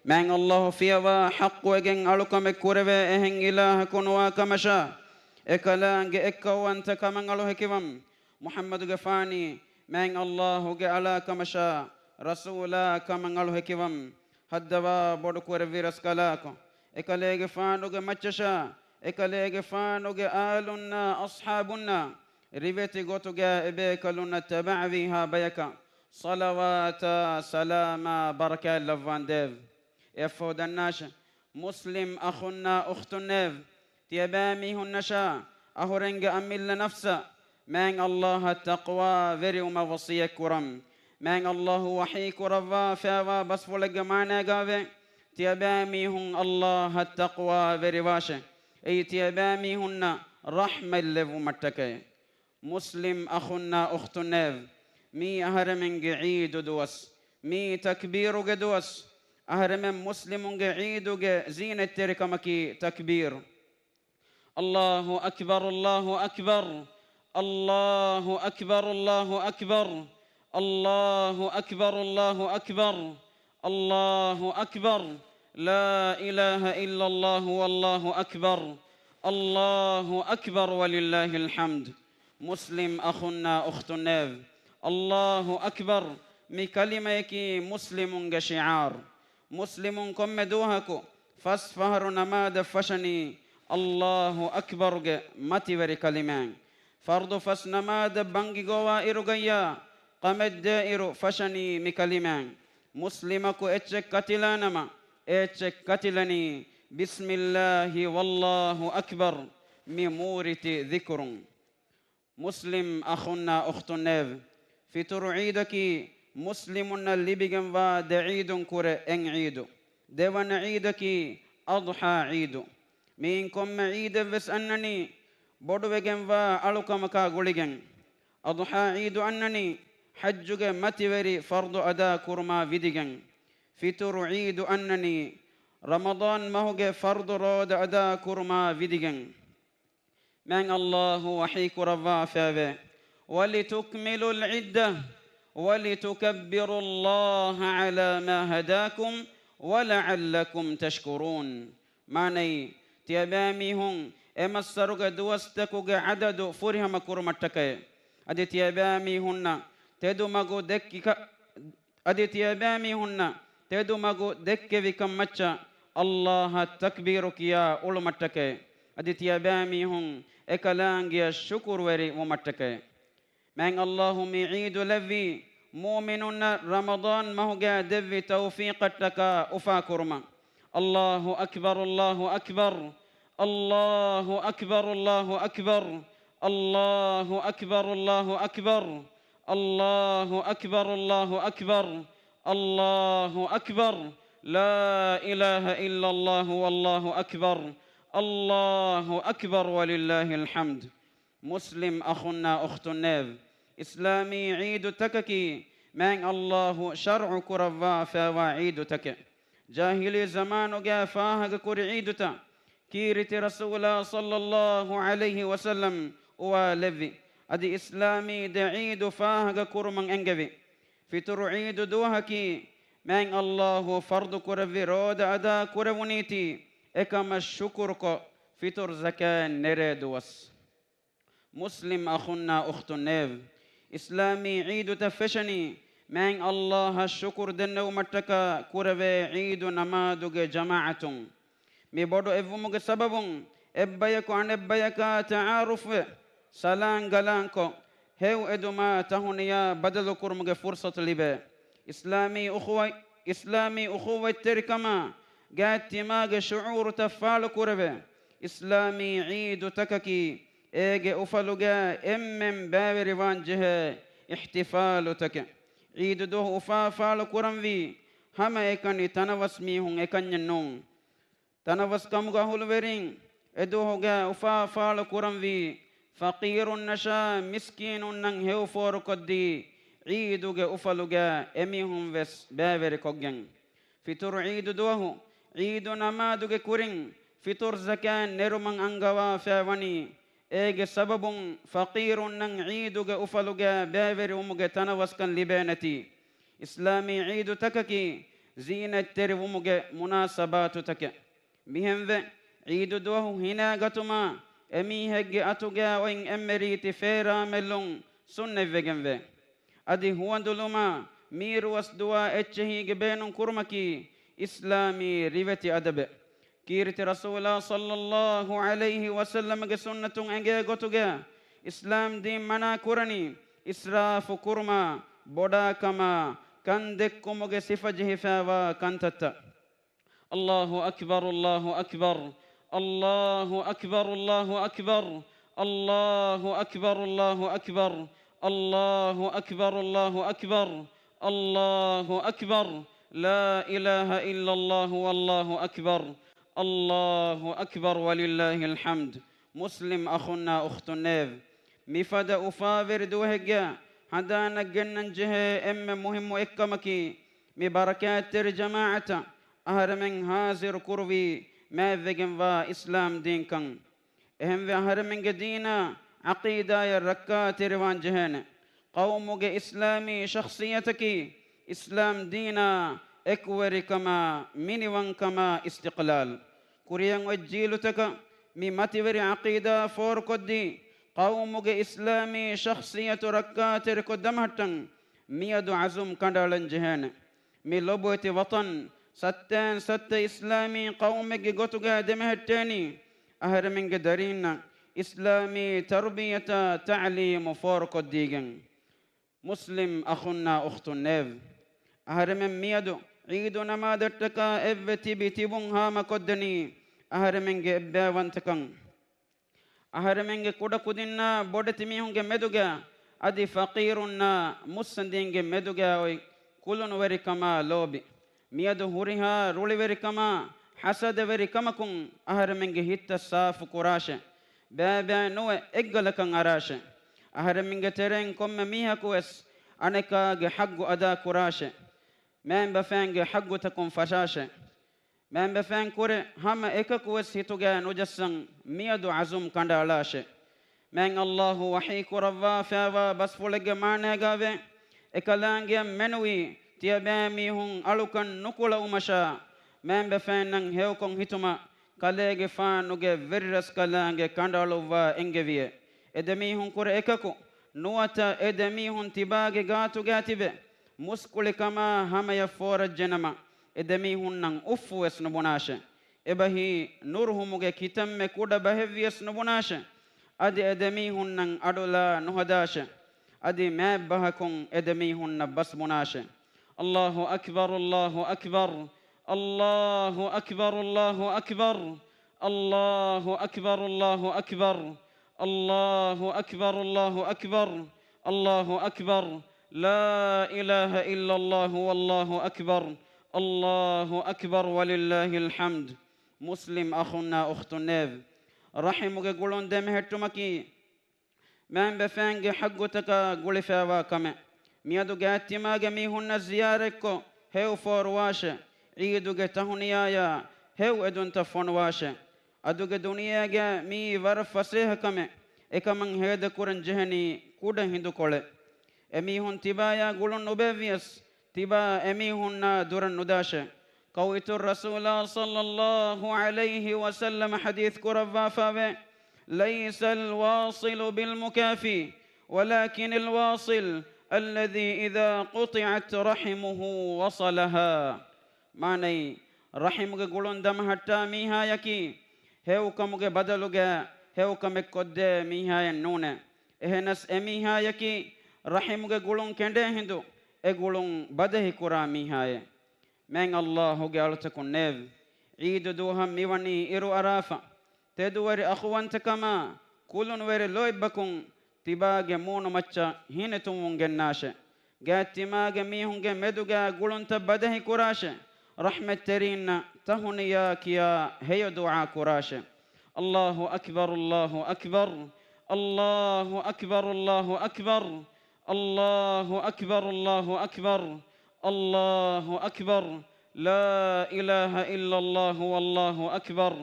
މާތް ﷲ ފިޔަވާ ޙައްޤުވެގެން އަޅުކަމެއް ކުރެވޭ އެހެން އިލާހަކު ނުވާ ކަމަށާ، އެކަލާނގެ އެއްކައުވަންތަ ކަމަށް އަޅު ހެކިވަން، މުޙައްމަދުގެފާނީ މާތް ﷲ ގެ އަޅާ ކަމަށާ، ރަސޫލާ ކަމަށް އަޅު ހެކިވަން، ހައްދަވާ ބޮޑު ކުރެއްވި ރަސްކަލާކޮ، އެކަލޭގެފާނުގެ މައްޗަށާ، އެކަލޭގެފާނުގެ އާލުންނާ އަޞްޙާބުންނާ، ރިވެތި ގޮތުގައި އެބޭކަލުންނަށް ތަބަޢަވީހާ ބަޔަކަށް ޞަލަވާތާ ސަލާމާ ބަރަކާތް ލައްވާނދޭވެ. އެއަށްފަހު ދަންނާށެ، މުސްލިމް އަޚުންނާ އުޚްތުންނޭވެ! ތިޔަބައިމީހުންނަށާ އަހުރެންގެ އަމިއްލަ ނަފްސަށް މާތް ﷲ އަށް ތަޤްވާވެރިވުމަށް ވަޞިއްޔަތްކުރަން. މާތް ﷲ ވަޙީކުރައްވާފައިވާ ބަސްފުޅެއްގެ މާނައިގައިވޭ، ތިޔަބައިމީހުން ﷲ އަށް ތަޤްވާވެރިވާށޭ. އެއީ ތިޔަބައިމީހުންނަށް ރަޙްމަތްލެއްވުމަށްޓަކައި. މުސްލިމް އަޚުންނާ އުޚްތުންނޭވެ! މީ އަހަރެމެންގެ ޢީދު ދުވަސް. މީ ތަކްބީރުގެ ދުވަސް. އަހަރެމެން މުސްލިމުންގެ ޢީދުގެ ޒީނަތްތެރިކަމަކީ ތަކްބީރު. الله أكبر، الله أكبر، الله أكبر، الله أكبر، الله أكبر، الله أكبر، الله أكبر، لا إله إلا الله والله أكبر، الله أكبر ولله الحمد. މުސްލިމް އަޚުންނާ އުޚްތުންނޭވެ! ﷲ އަކްބަރު މި ކަލިމަޔަކީ މުސްލިމުންގެ ޝިޢާރު. މުސްލިމުން ކޮންމެ ދުވަހަކު ފަސް ފަހަރު ނަމާދަށް ފަށަނީ ﷲ އަކްބަރުގެ މަތިވެރި ކަލިމާއިން. ފަރްޟު ފަސް ނަމާދަށް ބަންގި ގޮވާ އިރުގައްޔާ ކަމެއްދޭއިރު ފަށަނީ މި ކަލިމާއިން. މުސްލިމަކު އެއްޗެއް ކަތިލާނަމަ، އެ އެއްޗެއް ކަތިލަނީ ބިސްމިއްލާހި ވައްލާހު އަކްބަރު މި މޫރިތި ޛިކުރުން. މުސްލިމް އަޚުންނާ އުޚްތުންނޭވެ! ފިޠުރު ޢީދަކީ މުސްލިމުންނަށް ލިބިގެންވާ ދެ ޢީދުން ކުރެ އެއް ޢީދު. ދެވަނަ ޢީދަކީ އަޟްޙާ ޢީދު. މިއިން ކޮންމެ ޢީދެއްވެސް އަންނަނީ ބޮޑުވެގެންވާ އަޅުކަމަކާ ގުޅިގެން. އަޟްޙާ ޢީދު އަންނަނީ ޙައްޖުގެ މަތިވެރި ފަރްޟު އަދާ ކުރުމާ ވިދިގެން. ފިޠުރު ޢީދު އަންނަނީ ރަމަޟާން މަހުގެ ފަރްޟު ރޯދަ އަދާ ކުރުމާ ވިދިގެން. މާތް ﷲ ވަޙީ ކުރައްވާފައިވޭ، وَلِتُكْمِلُوا الْعِدَّةَ وَلِتُكَبِّرُوا اللَّهَ عَلَىٰ مَا هَدَاكُمْ وَلَعَلَّكُمْ تَشْكُرُونَ. މާނައީ، ތިޔަބައިމީހުން އެ މައްސަރުގެ ދުވަސްތަކުގެ ޢަދަދު ފުރިހަމަ ކުރުމަށްޓަކައި، އަދި ތިޔަބައިމީހުންނަށް ތެދުމަގު ދެއްކި ކަ-، އަދި ތިޔަބައިމީހުންނަށް ތެދުމަގު ދެއްކެވިކަން މައްޗަށް ﷲ އަށް ތަކްބީރު ކިޔާ އުޅުމަށްޓަކައި، އަދި ތިޔަބައިމީހުން އެކަލާނގެއަށް ޝުކުރުވެރި ވުމަށްޓަކައި. މާތް ﷲ މި ޢީދު ލެއްވީ މުއުމިނުންނަށް ރަމަޟާން މަހުގައި ދެއްވި ތައުފީޤަށްޓަކާ އުފާކުރުމަށް. الله أكبر، الله أكبر، الله أكبر، الله أكبر، الله أكبر، الله أكبر، الله أكبر، الله أكبر، الله أكبر، لا إله إلا الله والله أكبر، الله أكبر ولله الحمد. މުސްލިމް އަޚުންނާ އުޚްތުންނޭވެ! އިސްލާމީ ޢީދުތަކަކީ މާތް ﷲ ޝަރްޢު ކުރައްވާފައިވާ ޢީދުތަކެއް. ޖާހިލީ ޒަމާނުގައި ފާހަގަކުރި ޢީދުތައް ކީރިތި ރަސޫލާ ޞައްލައްލާހު ޢަލައިހި ވަސައްލަމް އުވާލެއްވި. އަދި އިސްލާމީ ދެ ޢީދު ފާހަގަކުރުމަށް އެންގެވި. ފިޠުރު ޢީދު ދުވަހަކީ މާތް ﷲ ފަރްޟު ކުރެއްވި ރޯދަ އަދާ ކުރެވުނީތީ އެކަމަށް ޝުކުރުކޮށް ފިޠުރު ޒަކާތް ނެރޭ ދުވަސް. މުސްލިމް އަޚުންނާ އުޚްތުންނޭވެ! އިސްލާމީ ޢީދުތައް ފެށަނީ މާތް ﷲ އަށް ޝުކުރު ދެންނެވުމަށްޓަކާ ކުރެވޭ ޢީދު ނަމާދުގެ ޖަމާޢަތުން. މި ބޮޑު އެއްވުމުގެ ސަބަބުން އެއްބަޔަކު އަނެއްބަޔަކާ ތަޢާރުފްވެ، ސަލާން ގަލާންކޮށް، ހެޔޮ އެދުމާ ތަހުނިޔާ ބަދަލުކުރުމުގެ ފުރުޞަތު ލިބޭ. އިސްލާމީ އުޚުވަތް، އިސްލާމީ އުޚުވަތްތެރިކަމާ ގާތްތިމާގެ ޝުޢޫރުތައް ފާޅުކުރެވޭ. އިސްލާމީ ޢީދުތަކަކީ އޭގެ އުފަލުގައި އެންމެން ބައިވެރިވާންޖެހޭ އިޙްތިފާލުތަކެއް. ޢީދު ދުވަހު އުފާ ފާޅު ކުރަންވީ ހަމައެކަނި ތަނަވަސް މީހުން އެކަންޏެއް ނޫން. ތަނަވަސް ކަމުގެ އަހުލުވެރިން އެދުވަހުގައި އުފާ ފާޅު ކުރަންވީ ފަޤީރުންނަށާ މިސްކީނުންނަށް ހެޔޮ ފޯރުކޮށްދީ، ޢީދުގެ އުފަލުގައި އެމީހުން ވެސް ބައިވެރިކޮށްގެން. ފިޠުރު ޢީދު ދުވަހު ޢީދު ނަމާދުގެ ކުރިން ފިޠުރު ޒަކާތް ނެރުމަށް އަންގަވާފައި ވަނީ، އޭގެ ސަބަބުން ފަޤީރުންނަށް ޢީދުގެ އުފަލުގައި ބައިވެރިވުމުގެ ތަނަވަސްކަން ލިބޭނެތީ. އިސްލާމީ ޢީދުތަކަކީ ޒީނަތްތެރިވުމުގެ މުނާސަބާތުތަކެއް. މިހެންވެ، ޢީދު ދުވަހު ހިނާގަތުމާ އެމީހެއްގެ އަތުގައި އޮތް އެންމެ ރީތި ފޭރާމެއްލުން ސުންނަތްވެގެންވޭ. އަދި ހުވަނދުލުމާ މީރުވަސް ދުވާ އެއްޗެހީގެ ބޭނުން ކުރުމަކީ އިސްލާމީ ރިވެތި އަދަބެއް. ކީރިތި ރަސޫލާ ޞައްލައްލާހު ޢަލައިހި ވަސައްލަމަގެ ސުންނަތުން އެނގޭ ގޮތުގައި އިސްލާމް ދީން މަނާ ކުރަނީ އިސްރާފު ކުރުމާ، ބޮޑާކަމާ، ކަން ދެއްކުމުގެ ސިފަ ޖެހިފައިވާ ކަންތައްތައް. الله أكبر، الله أكبر، الله أكبر، الله أكبر، الله أكبر، الله أكبر، الله أكبر، الله أكبر، الله أكبر، لا إله إلا الله والله أكبر، الله أكبر ولله الحمد. މުސްލިމް އަޚުންނާ އުޚްތުންނޭވެ! މިފަދަ އުފާވެރި ދުވަހެއްގަ ހަނދާން ނަގަންނަން ޖެހޭ އެންމެ މުހިއްމު އެއްކަމަކީ، މި ބަރަކާތްތެރި ޖަމާޢަތަށް އަހަރެމެން ހާޒިރު ކުރުވީ މާތްވެގެންވާ އިސްލާމް ދީންކަން. އެހެންވެ، އަހަރެމެންގެ ދީނާ ޢަޤީދާޔަށް ރައްކާތެރިވާން ޖެހޭނެ. ޤައުމުގެ އިސްލާމީ ޝަޚްޞިއްޔަތަކީ، އިސްލާމް ދީނާ އެކުވެރިކަމާ، މިނިވަންކަމާ، އިސްތިޤްލާލް. ކުރިއަށް އޮތް ޖީލުތަކަށް މި މަތިވެރި ޢަޤީދާ ފޯރުކޮށްދީ، ޤައުމުގެ އިސްލާމީ ޝަޚްޞިއްޔަތު ރައްކާތެރިކޮށްދަމަހައްޓަން މިއަދު ޢަޒުމް ކަނޑައަޅަން ޖެހޭނެ. މި ލޮބުވެތި ވަޠަން، ސައްތައިން ސައްތަ އިސްލާމީ ޤައުމެއްގެ ގޮތުގައި ދެމެހެއްޓޭނީ، އަހަރެމެންގެ ދަރީންނަށް އިސްލާމީ ތަރުބިޔަތާ ތަޢުލީމު ފޯރުކޮށްދީގެން. މުސްލިމް އަޚުންނާ އުޚްތުންނޭވެ! އަހަރެމެން މިއަދު ޢީދު ނަމާދަށްޓަކާ އެއްވެ ތިބި ތިބުން ހާމަކޮށްދެނީ އަހަރެމެންގެ އެއްބައިވަންތަކަން. އަހަރެމެންގެ ކުޑަކުދިންނާ ބޮޑެތި މީހުންގެ މެދުގަ އަދި ފަޤީރުންނާ މުއްސަނދީންގެ މެދުގަ އޮތް ކުލުނުވެރިކަމާ ލޯބި. މިއަދު ހުރިހާ ރުޅިވެރިކަމާ ޙަސަދަވެރިކަމަކުން އަހަރެމެންގެ ހިތްތައް ސާފު ކުރާށެ. ބައިބައި ނުވެ އެއްގަލަކަށް އަރާށެ. އަހަރެމެންގެ ތެރެއިން ކޮންމެ މީހަކު ވެސް އަނެކާގެ ޙައްޤު އަދާ ކުރާށެ. މައިންބަފައިންގެ ޙައްޤުތަކުން ފަށާށެ. މައިންބަފައިން ކުރެ ހަމަ އެކަކު ވެސް ހިތުގައި ނުޖައްސަން މިއަދު ޢަޒުމް ކަނޑައަޅާށެ. މާތް ﷲ ވަޙީ ކުރައްވާފައިވާ ބަސްފުޅެއްގެ މާނައިގައިވޭ، އެކަލާނގެއަށް މެނުވީ، ތިޔަބައިމީހުން އަޅުކަން ނުކުޅައުމަށާ، މައިންބަފައިންނަށް ހެޔޮކޮށް ހިތުމަށް، ކަލޭގެފާނުގެ ވެރިރަސްކަލާނގެ ކަނޑައަޅުއްވާ އެންގެވިއެ. އެ ދެމީހުން ކުރެ އެކަކު، ނުވަތަ އެ ދެމީހުން ތިބާގެ ގާތުގައި ތިބެ، މުސްކުޅިކަމާ ހަމަޔަށް ފޯރައްޖެނަމަ، އެ ދެމީހުންނަށް އުފްފުވެސް ނުބުނާށެ. އެބަހީ ނުރުހުމުގެ ކިތަންމެ ކުޑަ ބަހެއްވިޔަސް ނުބުނާށެ. އަދި އެ ދެމީހުންނަށް އަޑުލާ ނުހަދާށެ. އަދި މާތް ބަހަކުން އެ ދެމީހުންނަށް ބަސް ބުނާށެ. الله أكبر، الله أكبر، الله أكبر، الله أكبر، الله أكبر، الله أكبر، الله أكبر، الله أكبر، الله أكبر، لا إله إلا الله والله أكبر، الله أكبر ولله الحمد. މުސްލިމް އަޚުންނާ އުޚްތުންނޭވެ! ރަޙިމުގެ ގުޅުން ދެމެހެއްޓުމަކީ، މައިންބަފައިންގެ ޙައްޤުތަކާ ގުޅިފައިވާ ކަމެއް. މިއަދު ގާތްތިމާގެ މީހުންނަށް ޒިޔާރަތްކޮށް ހެޔޮ ފޯރުވާށެ. ޢީދުގެ ތަހުނިޔާޔާ ހެޔޮ އެދުންތައް ފޮނުވާށެ. އަދުގެ ދުނިޔޭގަ މިއީ ވަރަށް ފަސޭހަ ކަމެއް. އެކަމަށް ހޭދަކުރަން ޖެހެނީ ކުޑަ ހިނދުކޮޅެއް. އެމީހުން ތިބާޔާ ގުޅުން ނުބޭއްވިޔަސް، ތިބާ އެމީހުންނާ ދުރަށް ނުދާށެ. ކައުއިތުރު ރަސޫލާ ޞައްލައްލާހު ޢަލައިހި ވަސައްލަމަ ޙަދީޘް ކުރައްވާފައިވޭ، ليس الواصل بالمكافي، ولكن الواصل الذي إذا قطعت رحمه وصلها. މާނައީ، ރަޙިމުގެ ގުޅުން ދަމަހައްޓާ މީހާޔަކީ، ހެޔޮކަމުގެ ބަދަލުގަ ހެޔޮކަމެއް ކޮށްދޭ މީހާޔަށް ނޫނޭ. އެހެނަސް އެމީހާޔަކީ، ރަޙިމުގެ ގުޅުން ކެނޑޭ ހިނދު، އެ ގުޅުން ބަދަހިކުރާ މީހާއެއް. މާތް ﷲ ގެ އަޅުތަކުންނޭވެ! ޢީދު ދުވަހަށް މިވަނީ އިރުއަރާފަ، ތެދުވެރި އަޚުވަންތަކަމާ، ކުލުނުވެރި ލޯތްބަކުން ތިބާގެ މޫނުމައްޗަށް ހިނިތުންވުން ގެންނާށެ. ގާތްތިމާގެ މީހުންގެ މެދުގަ ގުޅުންތައް ބަދަހިކުރާށެ. ރަޙްމަތްތެރީންނަށް ތަހުނިޔާ ކިޔާ ހެޔޮ ދުޢާ ކުރާށެ. الله أكبر، الله أكبر، الله أكبر، الله أكبر، الله أكبر، الله أكبر، الله أكبر، لا إله إلا الله والله أكبر،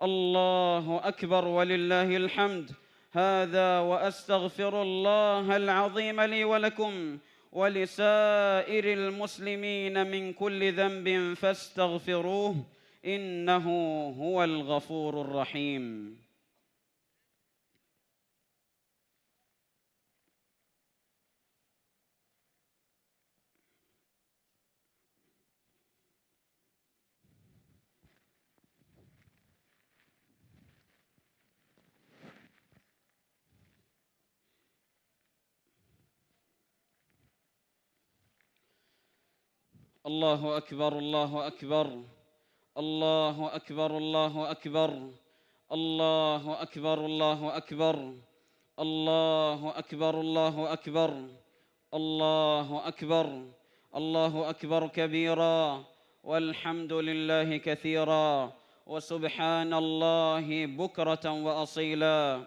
الله أكبر ولله الحمد. هذا وأستغفر الله العظيم لي ولكم ولسائر المسلمين من كل ذنب فاستغفروه إنه هو الغفور الرحيم. الله أكبر، الله أكبر، الله أكبر، الله أكبر، الله أكبر، الله أكبر، الله أكبر، الله أكبر، الله أكبر، الله أكبر كبيرا، والحمد لله كثيرا، وسبحان الله بكرة وأصيلا.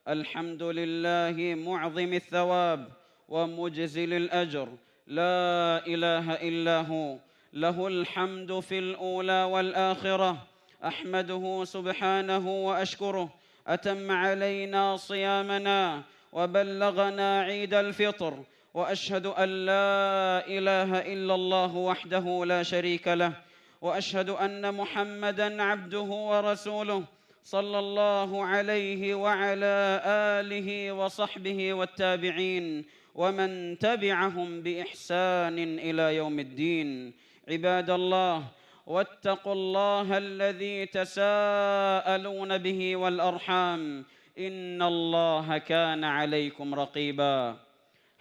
الحمد لله معظم الثواب ومجزل الأجر، لا إله إلا هو، له الحمد في الأولى والآخرة. أحمده سبحانه وأشكره، أتم علينا صيامنا وبلغنا عيد الفطر، وأشهد أن لا إله إلا الله وحده لا شريك له، وأشهد أن محمدا عبده ورسوله، صلى الله عليه وعلى آله وصحبه والتابعين ومن تبعهم بإحسان إلى يوم الدين. عباد الله، واتقوا الله الذي تساءلون به والأرحام، إن الله كان عليكم رقيبا.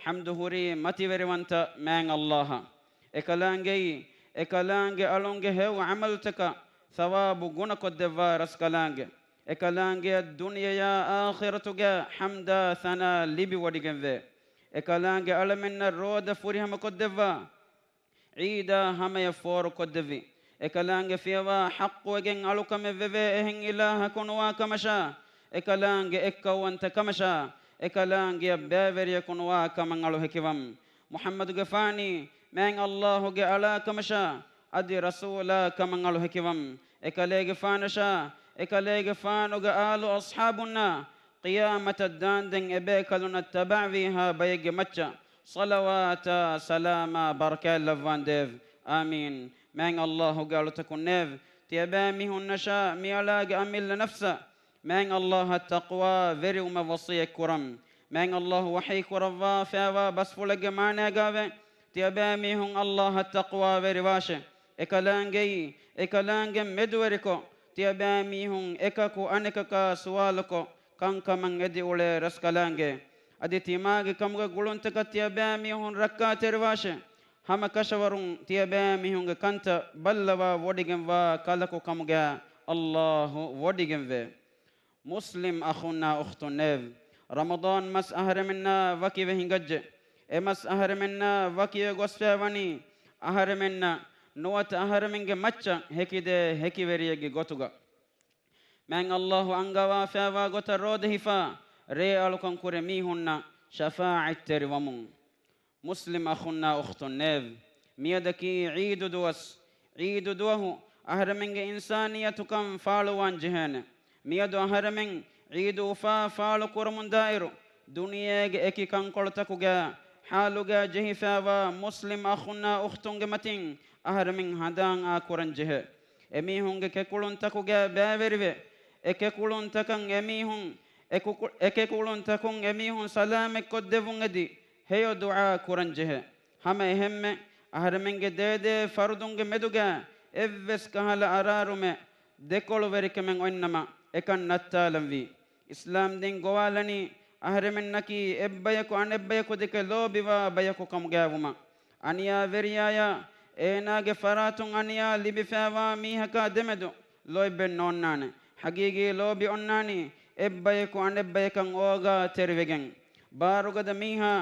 ޙަމްދު ހުރީ މަތިވެރިވަންތަ މާތް ﷲ އަށް. އެކަލާނގެއީ، އެކަލާނގެ އަޅުންގެ ހެޔޮ ޢަމަލުތަކަށް ޘަވާބު ގުނަކޮށްދެއްވާ ރަސްކަލާނގެ. އެކަލާނގެއަށް ދުނިޔެޔާ އާޚިރަތުގެ ޙަމްދާ ޘަނާ ލިބިވޮޑިގެންވޭ. އެކަލާނގެ އަޅަމެންނަށް ރޯދަ ފުރިހަމަކޮށްދެއްވާ، ޢީދާ ހަމަޔަށް ފޯރުކޮށްދެއްވި. އެކަލާނގެ ފިޔަވާ ޙައްޤުވެގެން އަޅުކަމެއް ވެވޭ އެހެން އިލާހަކު ނުވާ ކަމަށާ، އެކަލާނގެ އެއްކައުވަންތަ ކަމަށާ، އެކަލާނގެއަށް ބައިވެރިޔަކު ނުވާ ކަމަށް އަޅު ހެކިވަން. މުޙައްމަދުގެފާނީ މާތް ﷲ ގެ އަޅާ ކަމަށާ، އަދި ރަސޫލާ ކަމަށް އަޅު ހެކިވަން. އެކަލޭގެފާނަށާ، އެކަލޭގެފާނުގެ އާލު އަޞްޙާބުންނާ، ޤިޔާމަތަށް ދާންދެން އެބޭކަލުންނަށް ތަބަޢަވީހާ ބައެއްގެ މައްޗަށް ޞަލަވާތާ ސަލާމާ ބަރަކާތް ލައްވާނދޭވެ. އާމީން. މާތް ﷲ ގެ އަޅުތަކުންނޭވެ! ތިޔަބައިމީހުންނަށާ މިއަޅާގެ އަމިއްލަ ނަފްސަށް މާތް ﷲ އަށް ތަޤްވާވެރިވުމަށް ވަޞިއްޔަތް ކުރަން. މާތް ﷲ ވަޙީ ކުރައްވާފައިވާ ބަސްފުޅެއްގެ މާނައިގާވޭ، ތިޔަބައިމީހުން ﷲ އަށް ތަޤްވާވެރިވާށޭ. އެކަލާނގެއީ، އެކަލާނގެ މެދުވެރިކޮށް، ތިޔަބައިމީހުން އެކަކު އަނެކަކާ ސުވާލުކޮށް، ކަންކަމަށް އެދި އުޅޭ ރަސްކަލާނގެ. އަދި ތިމާގެ ކަމުގެ ގުޅުންތަކަށް ތިޔަބައިމީހުން ރައްކާތެރިވާށޭ. ހަމަ ކަށަވަރުން ތިޔަބައިމީހުންގެ ކަންތައް ބައްލަވާ ވޮޑިގެންވާ ކަލަކު ކަމުގައި ﷲ ވޮޑިގެންވޭ. މުސްލިމް އަޚުންނާ އުޚްތުންނޭވެ! ރަމަޟާން މަސް އަހަރެމެންނާ ވަކިވެ ހިނގައްޖެ. އެ މަސް އަހަރެމެންނާ ވަކިވެ ގޮސްފައި ވަނީ، އަހަރެމެންނަށް ނުވަތަ އަހަރެމެންގެ މައްޗަށް ހެކިދޭ ހެކިވެރިއެއްގެ ގޮތުގަ. މާތް ﷲ އަންގަވާފައިވާ ގޮތަށް ރޯދަ ހިފާ، ރޭ އަޅުކަން ކުރި މީހުންނަށް ޝަފާޢަތްތެރި ވަމުން. މުސްލިމް އަޚުންނާ އުޚްތުންނޭވެ! މިއަދަކީ ޢީދު ދުވަސް. ޢީދު ދުވަހު އަހަރެމެންގެ އިންސާނިއްޔަތުކަން ފާޅުވާން ޖެހޭނެ. މިއަދު އަހަރެމެން ޢީދު އުފާ ފާޅު ކުރަމުންދާއިރު، ދުނިޔޭގެ އެކި ކަންކޮޅުތަކުގެ ޙާލުގައި ޖެހިފައިވާ މުސްލިމް އަޚުންނާ އުޚްތުންގެ މަތިން އަހަރެމެން ހަނދާން އާކުރަން ޖެހޭ. އެމީހުންގެ ކެކުޅުންތަކުގައި ބައިވެރިވެ، އެ ކެކުޅުންތަކަށް އެމީހުން، އެ ކު-، އެ ކެކުޅުންތަކުން އެމީހުން ސަލާމަތްކޮށްދެއްވުން އެދި، ހެޔޮ ދުޢާ ކުރަން ޖެހޭ. ހަމަ އެހެންމެ، އަހަރެމެންގެ ދޭދޭ ފަރުދުންގެ މެދުގައި އެއްވެސް ކަހަލަ އަރާރުމެއް، ދެކޮޅުވެރިކަމެއް އޮތްނަމަ، އެކަން ނައްތާލަންވީ. އިސްލާމްދީން ގޮވާލަނީ، އަހަރެމެންނަކީ އެއްބަޔަކު އަނެއްބަޔަކު ދެކެ ލޯބިވާ ބަޔަކު ކަމުގައިވުމަށް. އަނިޔާވެރިޔާޔާ އޭނާގެ ފަރާތުން އަނިޔާ ލިބިފައިވާ މީހަކާ ދެމެދު ލޯތްބެއް ނޯންނާނެ. ޙަޤީޤީ ލޯބި އޮންނާނީ އެއްބަޔަކު އަނެއްބަޔަކަށް އޯގާތެރިވެގެން، ބާރުގަދަ މީހާ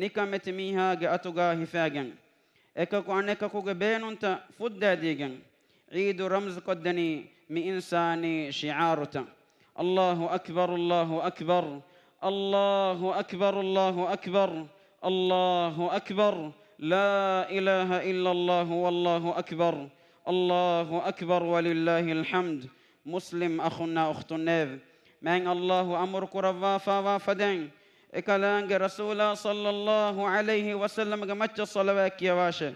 ނިކަމެތި މީހާގެ އަތުގާ ހިފާގެން، އެކަކު އަނެކަކުގެ ބޭނުންތައް ފުއްދައިދީގެން، ޢީދު ރަމްޒުކޮށްދެނީ މި އިންސާނީ ޝިޢާރުތައް. الله أكبر، الله أكبر، الله أكبر، الله أكبر، الله أكبر، لا إله إلا الله والله أكبر، الله أكبر ولله الحمد. މުސްލިމް އަޚުންނާ އުޚްތުންނޭވެ! މާތް ﷲ އަމުރު ކުރައްވާފާވާ ފަދައިން، އެކަލާނގެ ރަސޫލާ ޞައްލައްލާހު ޢަލައިހި ވަސައްލަމްގެ މައްޗަށް ޞަލަވާތް ކިޔަވާށޭ.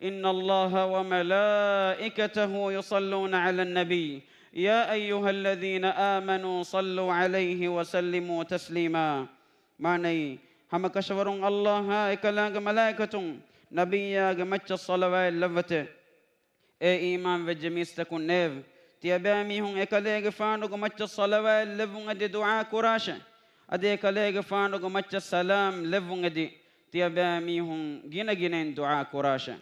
إن الله وملائكته يصلون على النبي يا أيها الذين آمنوا صلوا عليه وسلموا تسليما. މާނައީ، ހަމަކަށަވަރުން ﷲ އާ އެކަލާނގެ މަލާއިކަތުން ނަބިއްޔާގެ މައްޗަށް ޞަލަވާތް ލައްވަތޭ. އޭ އީމާންވެއްޖެ މީސްތަކުންނޭވެ! ތިޔަބައިމީހުން އެކަލޭގެފާނުގެ މައްޗަށް ޞަލަވާތް ލެއްވުން އެދި ދުޢާ ކުރާށޭ. އަދި އެކަލޭގެފާނުގެ މައްޗަށް ސަލާމް ލެއްވުން އެދި ތިޔަބައިމީހުން ގިނަގިނައިން ދުޢާ ކުރާށޭ.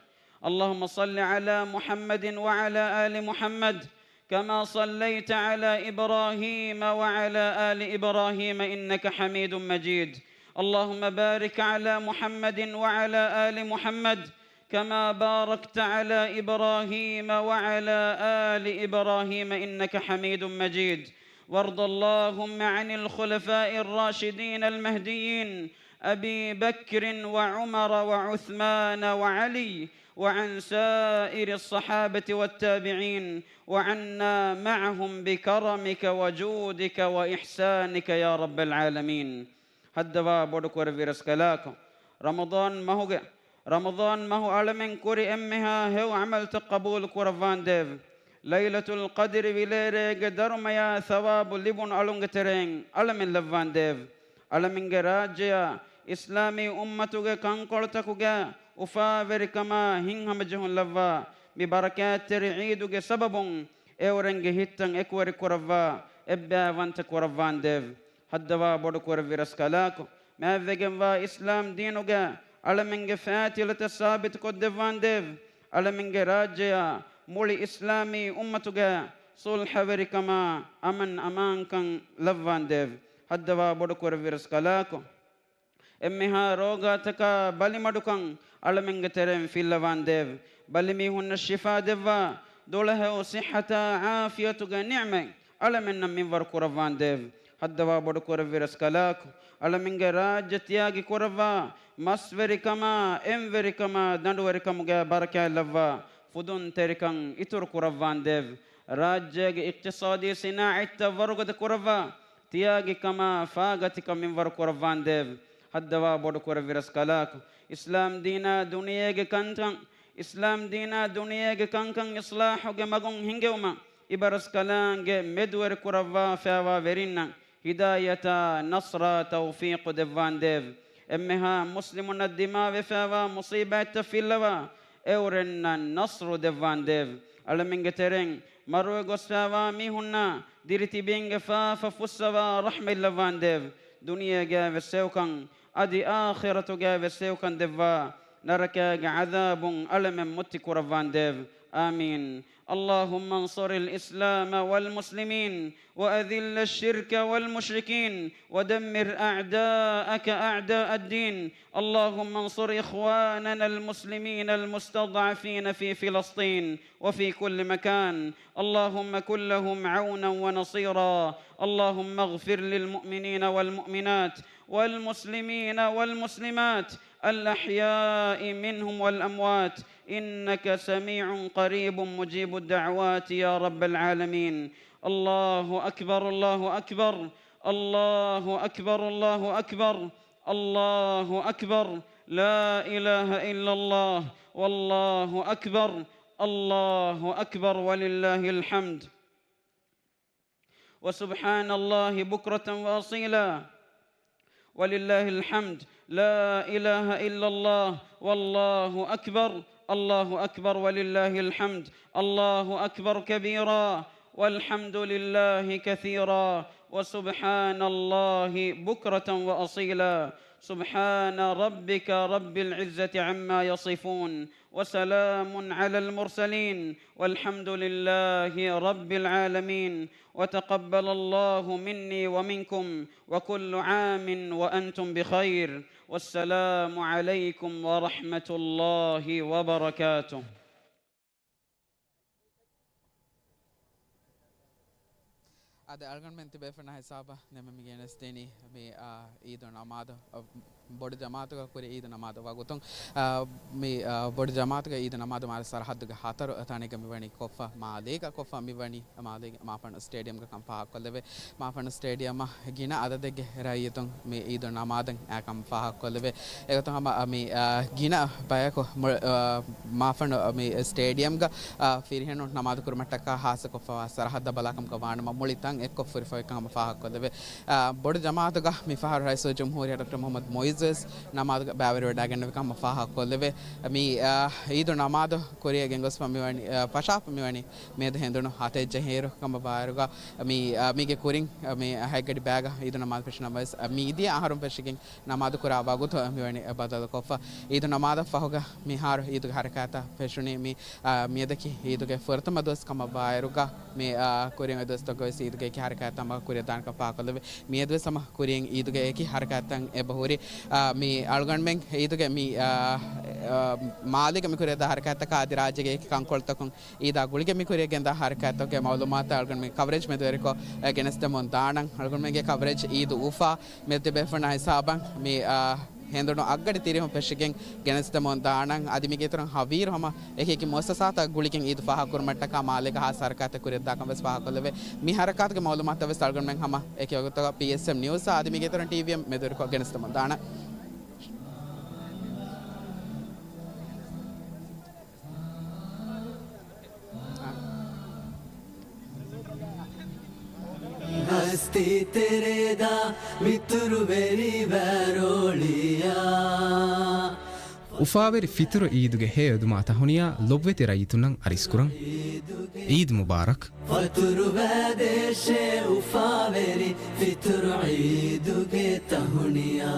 اللهم صل على محمد وعلى آل محمد كما صليت على إبراهيم وعلى آل إبراهيم إنك حميد مجيد. اللهم بارك على محمد وعلى آل محمد كما باركت على إبراهيم وعلى آل إبراهيم إنك حميد مجيد. وارض اللهم عن الخلفاء الراشدين المهديين أبي بكر وعمر وعثمان وعلي وعن سائر الصحابة والتابعين وعنا معهم بكرمك وجودك وإحسانك يا رب العالمين. ހައްދަވާ ބޮޑު ކުރެއްވި ރަސްކަލާކޮ، ރަމަޟާން މަހުގެ، ރަމަޟާން މަހު އަޅަމެން ކުރި އެންމެހާ ހެޔޮ ޢަމަލުތައް ޤަބޫލު ކުރައްވާނދޭވެ. ލައިލަތުލް ޤަދްރި ވިލޭރޭގެ ދަރުމަޔާ ޘަވާބު ލިބުނު އަޅުންގެ ތެރެއިން އަޅަމެން ލައްވާނދޭވެ. އަޅަމެންގެ ރާއްޖެއާ އިސްލާމީ އުއްމަތުގެ ކަންކޮޅުތަކުގެ އުފާވެރިކަމާ ހިތްހަމަޖެހުން ލައްވާ މި ބަރަކާތްތެރި ޢީދުގެ ސަބަބުން އެއުރެންގެ ހިތްތައް އެކުވެރި ކުރައްވާ އެއްބައިވަންތަ ކުރައްވާނދޭވެ. ހައްދަވާ ބޮޑު ކުރެއްވި ރަސްކަލާކޮ، މާތްވެގެންވާ އިސްލާމް ދީނުގަ އަޅަމެންގެ ފާތިލަތައް ސާބިތުކޮށްދެއްވާނދޭވެ. އަޅަމެންގެ ރާއްޖެއާ މުޅި އިސްލާމީ އުއްމަތުގަ ޞުލްޙަވެރިކަމާ އަމަން އަމާންކަން ލައްވާނދޭވެ. ހައްދަވާ ބޮޑު ކުރެއްވި ރަސްކަލާކޮ، އެންމެހާ ރޯގާތަކާ ބަލިމަޑުކަން އަޅަމެންގެ ތެރެއިން ފިއްލަވާނދޭވެ. ބަލިމީހުންނަށް ޝިފާ ދެއްވާ، ދުޅަހެޔޮ ޞިއްޙަތާ ޢާފިޔަތުގެ ނިޢުމަތް އަޅަމެންނަށް މިންވަރު ކުރައްވާނދޭވެ. ހައްދަވާ ބޮޑު ކުރެއްވި ރަސްކަލާކޮ، އަޅަމެންގެ ރާއްޖެ ތިޔާގި ކުރައްވާ މަސްވެރިކަމާ، އެންވެރިކަމާ، ދަނޑުވެރިކަމުގަ ބަރަކާތް ލައްވާ، ފުދުންތެރިކަން އިތުރު ކުރައްވާނދޭވެ. ރާއްޖޭގެ އިޤްތިޞާދީ ސިނާޢަތްތައް ވަރުގަދަ ކުރައްވާ، ތިޔާގިކަމާ ފާގަތިކަން މިންވަރު ކުރައްވާނދޭވެ. ހައްދަވާ ބޮޑު ކުރެއްވި ރަސްކަލާކޮ، އިސްލާމް ދީނާ ދުނިޔޭގެ ކަންކަން، އިސްލާމް ދީނާ ދުނިޔޭގެ ކަންކަން އިޞްލާޙުގެ މަގުން ހިންގެވުމަށް އިބަރަސްކަލާނގެ މެދުވެރި ކުރައްވާފައިވާ ވެރިންނަށް ހިދާޔަތާ ނަޞްރާ ތައުފީޤު ދެއްވާނދޭވެ. އެންމެހާ މުސްލިމުންނަށް ދިމާވެފައިވާ މުޞީބާތްތައް ފިއްލަވާ، އެއުރެންނަށް ނަޞްރު ދެއްވާނދޭވެ. އަޅަމެންގެ ތެރެއިން މަރުވެ ގޮސްފައިވާ މީހުންނާ ދިރިތިބީންގެ ފާފަ ފުއްސަވާ ރަޙްމަތްލައްވާނދޭވެ. ދުނިޔޭގައި ވެސް ހެޔޮކަން، އަދި އާޚިރަތުގައި ވެސް ހެޔޮކަން ދެއްވާ، ނަރަކާގެ ޢަޛާބުން އަޅަމެން މުއްތި ކުރައްވާނދޭވެ. އާމީން. اللهم انصر الإسلام والمسلمين وأذل الشرك والمشركين ودمر أعداءك أعداء الدين. اللهم انصر إخواننا المسلمين المستضعفين في فلسطين وفي كل مكان. اللهم كن لهم عونا ونصيرا. اللهم اغفر للمؤمنين والمؤمنات والمسلمين والمسلمات الأحياء منهم والأموات إنك سميع قريب مجيب الدعوات يا رب العالمين. الله أكبر، الله أكبر، الله أكبر، الله أكبر، الله أكبر. لا إله إلا الله، والله أكبر، الله أكبر، ولله الحمد. وسبحان الله بكرة وأصيلا، ولله الحمد. لا إله إلا الله، والله أكبر، الله أكبر، ولله الحمد. الله أكبر كبيرا، والحمد لله كثيرا، وسبحان الله بكرة وأصيلا. سبحان ربك رب العزة عما يصفون، وسلام على المرسلين، والحمد لله رب العالمين. وتقبل الله مني ومنكم، وكل عام وأنتم بخير. والسلام عليكم ورحمة الله وبركاته. އަދި އަޅުގަނޑުމެން ތިބޭފުޅުންނާ ހިސާބަށް ނިމެމި ގެނެސްދިނީ މި، އާ، ޢީދު ނަމާދު، އަ، ބޮޑު ޖަމާޢަތުގަ ކުރި ޢީދު ނަމާދު ވަގުތުން، އާ، މި، އާ، ބޮޑު ޖަމާޢަތުގެ ޢީދު ނަމާދު މާލެ ސަރަޙައްދުގެ ހަތަރު ތަނެއްގަ މިވަނީ ކޮށްފަ މާލީގަ، ކޮށްފަ މިވަނީ މާލޭގެ މާފަންޑު ސްޓޭޑިއަމްގަ ކަން ފާހަގަކޮށްލެވޭ. މާފަންޑު ސްޓޭޑިއަމަށް ގިނަ އަދަދެއްގެ ރައްޔިތުން މި ޢީދު ނަމާދަށް އާކަން ފާހަގަކޮށްލެވޭ. އެގޮތުން ހަމަ، އަ، މި، އަ، ގިނަ ބަޔަކު މު-، އަ، މާފަންޑު މި ސްޓޭޑިއަމްގަ، އަ، ފިރިހެނުން ނަމާދު ކުރުމަށްޓަކާ ހާއްސަކޮށްފައިވާ ސަރަޙައްދަށް ބަލާކަމުގަ ވާނަމަ މުޅި ތަން އެއްކޮށް ފުރިފައިކަން ހަމަ ފާހަގަކޮށްލެވޭ. އަ، ބޮޑު ޖަމާޢަތުގަ މި ފަހަރު ރައީސުލްޖުމްހޫރިއްޔާ ޑޮކްޓަރ މުޙައްމަދު މުޢިއްޒު ވެސް ނަމާދުގަ ބައިވެރިވެވަޑައިގެންނެވި ކަމަށް ފާހަގަކޮށްލެވޭ. މި، އާ، އީދު ނަމާދު ކުރިޔަށް ގެންގޮސްފަ މިވަނީ، އާ، ފަށާފަ މިވަނީ މިއަދު ހެނދުނު ހަތެއް ޖަހޭއިރު ކަމަށް ވާއިރުގަ، މި، އާ، މީގެ ކުރިން، އާ، މި ހަތްގަޑި ބައިގަ އީދު ނަމާދު ފެށި ނަމަވެސް، އާ، މި އިދިޔަ އަހަރުން ފެށިގެން ނަމާދު ކުރާ ވަގުތު މިވަނީ ބަދަލުކޮށްފަ. އީދު ނަމާދަށް ފަހުގަ މިހާރު އީދުގެ ހަރަކާތްތައް ފެށުނީ މި، އާ، މިއަދަކީ އީދުގެ ފުރަތަމަ ދުވަސް ކަމަށް ވާއިރުގަ، މި، އާ، ކުރިން އޮތް ދުވަސްތަކުގަ ވެސް އީދުގެ އެކި ހަރަކާތްތައް ހަމަ ކުރިއަށް ދާނެ ކަމަށް ފާހަގަކޮށްލެވޭ. މިއަދުވެސް ހަމަ ކުރިން އީދުގެ އެކި ހަރަކާތްތައް އެބަ ހުރި. އާ، މި އަޅުގަނޑުމެން އީދުގެ މި، އާ، އާ، މާލޭގަ މި ކުރިއަށް ދާ ހަރަކާތްތަކާ އަދި ރާއްޖޭގެ އެކި ކަންކޮޅުތަކުން އީދާ ގުޅިގެން މި ކުރިއަށް ގެންދާ ހަރަކާތްތަކުގެ މައުލޫމާތު އަޅުގަނޑުމެން ކަވަރޭޖް މެދުވެރިކޮށް، އާ، ގެނެސްދެމުން ދާނަން. އަޅުގަނޑުމެންގެ ކަވަރޭޖް އީދު އުފާ މެދު ތިބޭފުޅުންނާ ހިސާބަށް މި، އާ، ހެނދުނު އަށްގަޑި ތިރީހުން ފެށިގެން ގެނެސްދެމުން ދާނަން. އަދި މީގެ އިތުރުން ހަވީރު ހަމަ އެކި އެކި މުއައްސަސާތައް ގުޅިގެން އީދު ފާހަގަކުރުމަށްޓަކާ މާލޭގަ ހާއްސަ ހަރަކާތެއް ކުރިއަށްދާކަން ވެސް ފާހަގަކޮށްލެވޭ. މި ހަރަކާތުގެ މައުލޫމާތުތައް ވެސް އަޅުގަނޑުމެން ހަމަ އެކި ވަގުތުގަ ޕީއެސްއެމް ނިއުސްއާ އަދި މީގެ އިތުރުން ޓީވީއެމް މެދުވެރިކޮށް ގެނެސްދެމުން ދާނަން. ހަސްތި ތެރޭދާ މިތުރުވެރި ވަރޯޅިޔާ. އުފާވެރި ފިތުރު އީދުގެ ހެޔޮއެދުމާ ތަހުނިޔާ ލޮބުވެތި ރައްޔިތުންނަށް އަރިސްކުރަން. އީދު މުބާރަކް. ފަތުރުވައިދޭށޭ އުފާވެރި ފިތުރު އީދުގެ ތަހުނިޔާ.